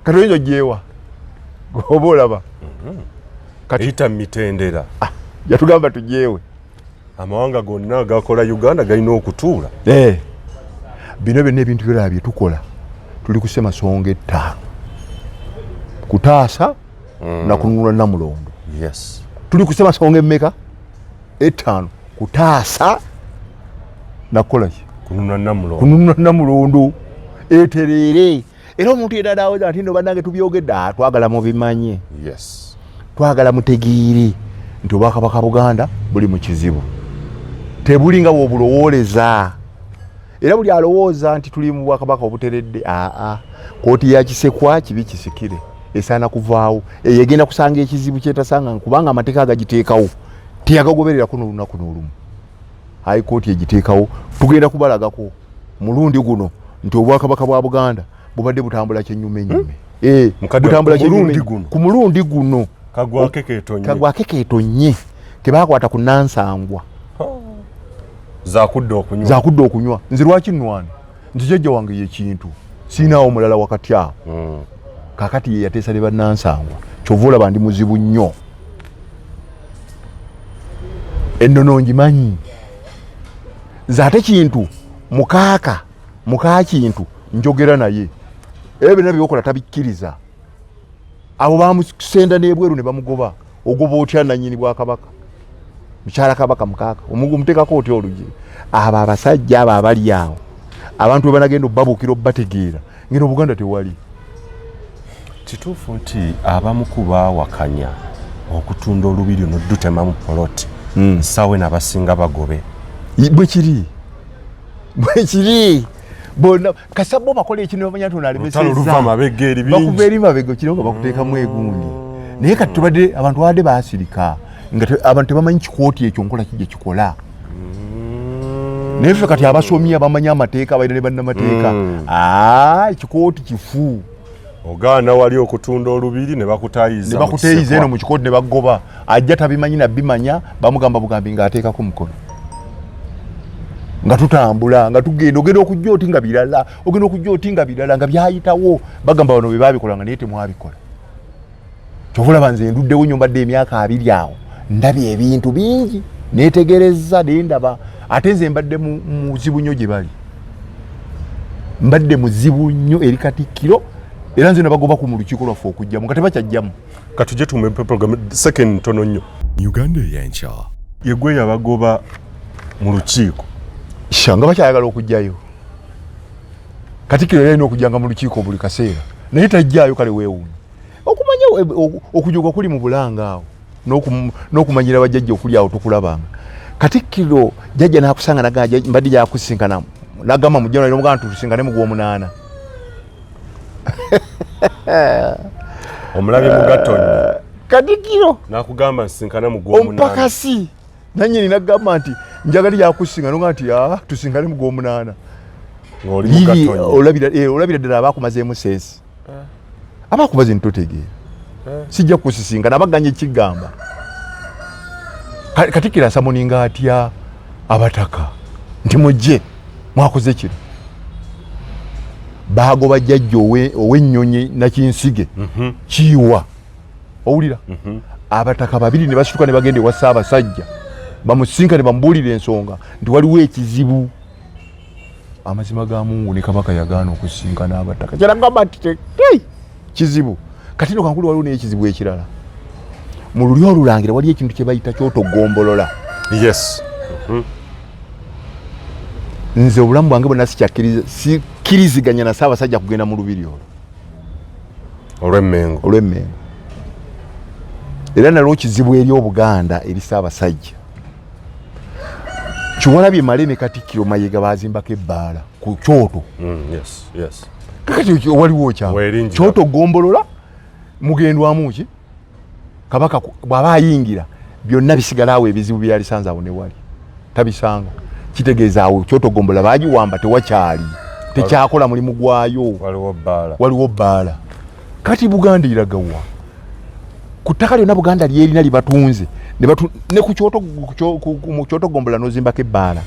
Kati oyinza ojeewa oba olaba kati eyita mu mitendera. Yatugamba tujeewe. Amawanga gonna agakola Uganda galina okutuula. Bino byonna ebintu byolaba bye tukola, tuli ku ssemasonga ettaano: kutaasa na kununula Namulondo. Tuli ku ssemasonga emmeka? Ettaano. Kutaasa nakukola ki? Kununula Namulondo. Kununula Namulondo etereere. Era omuntu yenna nawoza nti no bannange tubyogedde, twagala mubimanye. Twagala mutegeere Nti Obwakabaka Buganda buli mu kizibu, tebuli nga bwobulowooleza. Era buli alowooza nti tuli mu bwakabaka obuteredde, aa, kooti ya Kisekwa kibi kisikire esaana kuvaawo. Eyo egenda kusanga ekizibu kyetasanga, kubanga amateeka agagiteekawo teyagagobererako n'olunaku n'olumu. High Court egiteekawo, tugenda kubalagako mulundi guno nti Obwakabaka bwa Buganda bubadde butambula kyenyumenyume. Eh, Mukadde, butambula ku mulundi kyenyume- guno. Ku mulundi guno. Kagwake ketonye. Kagwake ketonye, tebakwata ku nansangwa. Zakudda okunywa. Zakudda okunywa. Nze lwaki nnwana nti jjajja wange yekintu, siinaawo mulala wakati awo. Kakati ye yateesa ne bannansangwa, kyova olaba ndi muzibu nnyo. Ennono ngimanyi nze, ate Kintu mukaaka muka Kintu njogera naye, ebyo byonna byokola tabikkiriza. Abo bamusenda n'ebweru ne bamugoba. Ogoba otya nanyini bwakabaka, mukyala kabaka mukaaka omuteekako otya olugi? Abo abasajja abo abali awo, abantu bwe banagenda obabuukira obategeera ngeno Obuganda tewali. Kituufu nti abamu ku baawakanya okutunda olubiri nodutemamu poloti, nsaawe nabasinga bagobe? Bwe kiri, bwe kiri. Bonna kasa bo bakola ekintu bamanya nti ono Lutalo luva mabega eri bingi. Bakuva eri mabega kiro nga bakuteekamu egundi. Naye kati tubadde abantu babadde baasirika nga abantu tebamanyi kikooti ekyo nkola kijja kikola. Naye ffe kati abasomi abamanyi amateeka, abalina ne bannamateeka, aa, ekikooti kifu. Ogaana wali okutunda olubiri ne bakutayiza. Ne bakuteyiza eno mu kikooti ne bagoba. Ajja tabimanyi nabimanya, bamugamba bugambi ng'ateekako mukono, nga tutambula nga tugenda, ogenda okujja oti nga birala, ogenda okujja oti nga birala nga byayitawo. Bagamba bano be babikolanga, naye temwabikola. Kyova olaba nze nduddewo nnyo, mbadde emyaka 20 awo, ndabye ebintu bingi, netegereza nendaba. Ate nze mbadde muzibu nnyo gye bali, mbadde muzibu nnyo eri Katikkiro, era nze nabagoba ku mu lukiiko lwaffe okujjamu nga tebakyajjamu. Katujje tume program second ntono nnyo. Uganda ey'enkya. Yegwe yabagoba mu lukiiko. Sha, nga bakyayagala okujjayo. Katikkiro yali alina okujjanga mu lukiiko buli kaseera, naye tajjaayo. Kale weewuunye okumanya okujoga kuli mu bulanga awo n'okumanyira bajjajja okuli awo. Tukulabanga Katikkiro jjajja n'akusanga nagaa mbadde gyakusinkana, nagamba mu January, nomugamba nti tusinkane mu gw'omunaana. Omulabye mugatonye. Katikkiro nakugamba nsinkana mu gw'omunaana. Omupakasi nanyini nagamba nti njagala yakusinga, noga nti, "Ah, tusinkane mu gw'omunaana." Ng'oli Liri mugatonye. olabira ddala abakumazeemu sense, abakumaze nitotegeera, sijja kusisinkana, abaganya ekigamba. Katikkiro asummoninga atya abataka nti mujje mwakoze kino? Bagoba jjajja ow'ennyonyi Nakinsige Kiiwa. Owulira, abataka babiri ne basituka ne bagenda ewa Ssaabasajja bamusinka ne bamubuulira ensonga nti waliwo ekizibu. Amazima ga Mungu, ne Kabaka yagaana okusinkana abataka, kyeragamba nti kizibu. Kati no kankulu, waliwo n'ekizibu ekirala mu lulyo olulangira. Waliyo ekintu kye bayita kyotogombolola. Nze obulamu bwange bwonna sikkiriziganya na Ssaabasajja kugenda mu lubiri olwo. Olw'Emmengo. Olw'Emmengo. Era nalwo kizibu eri Obuganda, eri Ssaabasajja. Kiwalabye Male ne Katikkiro Mayiga bazimbako ebbaala ku kyoto. Kakati waliwo kya Weeringira. kyoto gombolola mugendwamu ki? Kabaka bw'aba ayingira byonna bisigala awo, ebizibu byalisanze awo ne wali tabisanga. Kitegeeza awo kyoto gombolola bagiwamba, tewakyali, tekyakola mulimu gwayo. Waliwo bbaala. Waliwo bbaala. Kati Buganda eragawa ku ttaka lyonna Buganda lyerina libatunze ne ku kyoto, mu kyoto gombola n'ozimbako ebbaala,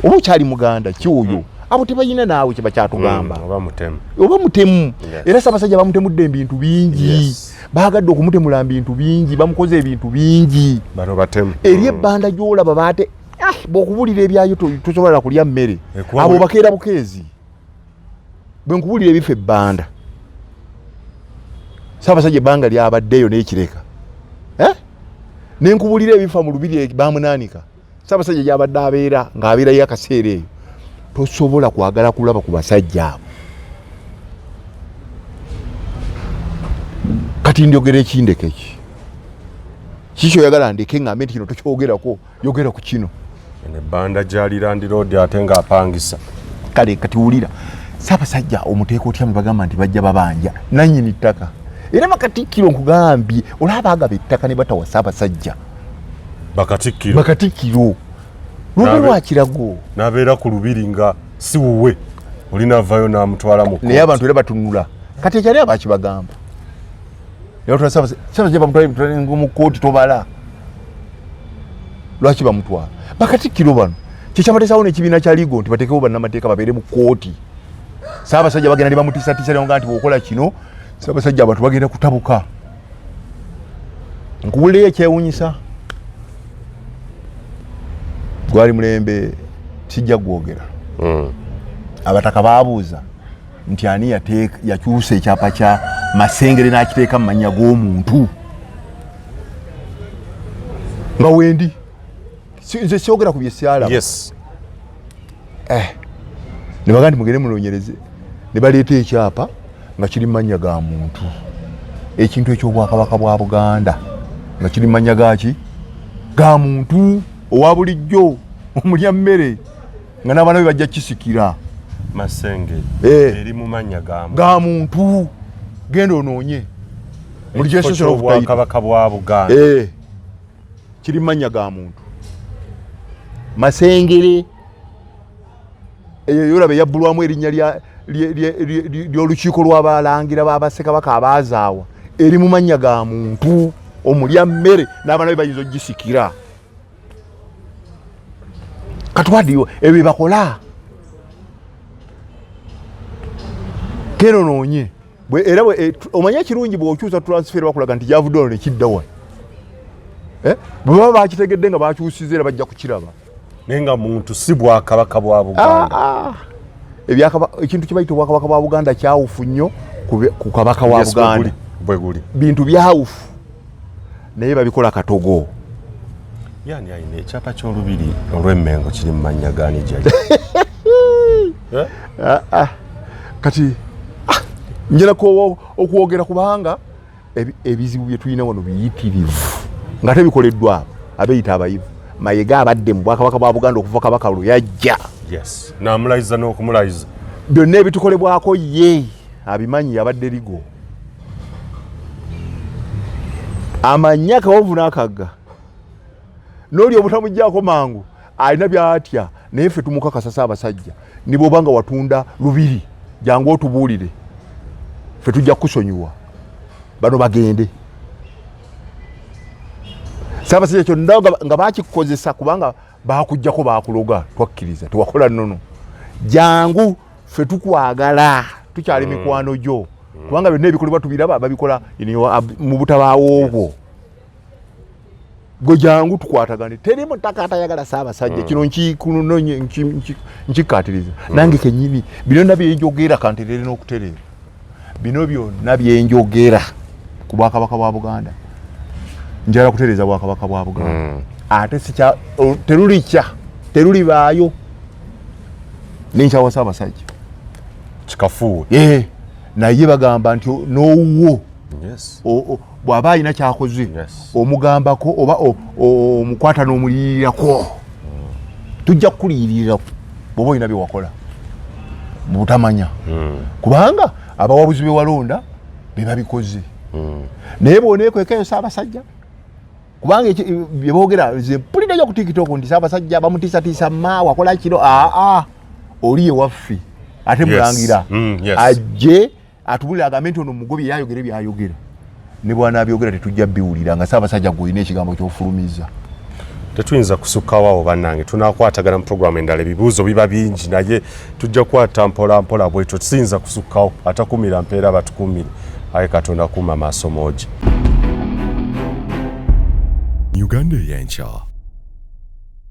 oba okyali muganda ki oyo? Abo tebalina naawe kyebakyatugamba. Oba mutemu. Oba mutemu. Era Ssaabasajja bamutemudde ebintu bingi. Bagadde okumutemula bintu bingi, bamukoze ebintu bingi. Bano batemu. Eri ebbanda gyolaba baate, ah, bwokubulira ebyayo tosobola kulya mmere. Ekuwa Abo bakeera bukeezi. Bwe nkubulira ebifa ebbanda, Ssaabasajja ebbanga lyabaddeeyo n'ekireka, eh? Nenkubulira ebifa mu lubiri bamunaanika Ssaabasajja gyabadde abeera ng'abeerayo akaseera eyo, tosobola kwagala kulaba ku basajja abo. Kati njogera ekindeko eki. Kiki kyoyagala ndeke ngambe nti kino tokyogerako, yogera ku kino. Eno ebbanda gyali landiroodi ate ng'apangisa. Kale kati wulira, Ssaabasajja omuteeka otya bagamba nti bajja babanja nannyini ttaka? Era bakatikkiro nkugambye, olaba baagaba ettaka ne batawa Ssaabasajja. Bakatikkiro, bakatikkiro lumbe lwa Kirago n'abeera ku lubiri nga si wuwe, oli n'avaayo n'amutwala mu naye abantu era batunula. Kati ekyali abakibagamba Ssaabasajja bamutwala mu kkooti, tobala lwaki bamutwala. Bakatikkiro bano kyekyabateesawo n'ekibiina kya legal nti bateekewo bannamateeka babeere mu kkooti. Ssaabasajja bagenda ne bamutiisatiisa nga nti bw'okola kino, Ssaabasajja, abantu bagenda kutabuka. Nkubulireyo ekyewunyisa, gwali mulembe sijja gwogera. Abataka babuuza nti ani yakyusa ekyapa kya Masengere n'akiteeka mu mannya g'omuntu nga wendi? Nze syogera ku byesyalaba. Ne bagaa nti mugende munoonyereze, ne baleeta ekyapa nga kiri mu mannya ga muntu, ekintu ekyobwakabaka bwa Buganda nga kiri mu mannya gaki ga muntu owa bulijjo omulya mmere, nga n'abaana be bajja kisikira. Masengere eri mu mannya ga ga muntu. Genda onoonye buli kyobwakabaka bwa Buganda. Kiri mu mannya ga muntu, Masengere eyo yolaba eyabbulwamu erinnya ly'olukiiko lw'abalangira b'abasekabaka abaazaawa, eri mu mannya ga muntu omulya mmere n'abaana be bayinza ogisikira. Katwadiyo ebyo byebakola, genda onoonye. Era omanye ekirungi, bw'okyusa transfer bakulaga nti gyavudde wano nekidda wano. Bwe baba bakitegedde nga bakyusiza, era bajja kukiraba. Naye nga muntu, si bwakabaka bwa Buganda. Ekintu kye bayita obwakabaka bwa Buganda kyawufu nnyo ku kabaka wa Buganda. Bwe guli. Bintu byawufu, naye babikola katogo. Yani alina ekyapa ky'olubiri olw'Emmengo kiri mu mannya gaani gyali? Kati njala okwogera kubanga ebizibu bye tulina wano biyitirivu nga tebikoleddwa abo abeeyita abayivu. Mayega abadde mu bwakabaka bwa Buganda okuva kabaka lwe yajja. Yes, namulayiza n'okumulayiza. Byonna ebitukolebwako ye abimanyi, yabadde ligo amanyi akawonvu n'akagga n'oli obutamuggyako mangu alina byatya. Naye ffe tumukakasa Ssaabasajja, ne bw'oba nga watunda lubiri, jangu otubuulire, ffe tujja kukusonyiwa, bano bagende. Ssaabasajja kyonna nga bakikozesa kubanga bakugjako bakuloga, twakkiriza tewakola nnono, jangu ffe tukwagala, tukyali mikwano gyo, kubanga byonna ebikolebwa tubiraba, babikola mu butabaawo bwo. Gwe jangu tukwatagane, teri mutaka atayagala Ssaabasajja. Kino nkikunonye nkikkaatiriza nange kenyini. Bino byonna byenjogera kanterere n'okutereera, bino byonna byenjogera ku bwakabaka bwa Buganda, njagala kutereeza bwakabaka bwa Buganda. Ate sikya terulikya, terulibaayo nenkyawa Ssaabasajja. Kikafuuwe. Naye bagamba nti n'owuwo bw'aba alina kyakoze omugambako oba omukwata n'omuliyirirako. Tujja kukuliyirirako bw'oba olina byewakola mu butamanya, kubanga abawabuzi be walonda be babikoze. Naye bw'oneekwekayo Ssaabasajja, kubanga byeboogera nze mpulira nnyo ku TikTok nti Ssaabasajja bamutiisatiisa, ma wakola kino. Aa, oli ewaffe ate mulangira ajje atubulire, agambe nti ono mugobi, yayogere byayogera, ne bwanabyogera tetujja biwulira nga Ssaabasajja gwe olina ekigambo kyofulumiza. Tetuyinza kusukkawo awo bannange, tunakwatagana mu programu endala. Ebibuuzo biba bingi, naye tujja kukwata mpola mpola bwetyo, siyinza kusukkawo. Atakumira mpeera batukumire, aye Katonda kuuma maaso moogi. Uganda ey'enkya.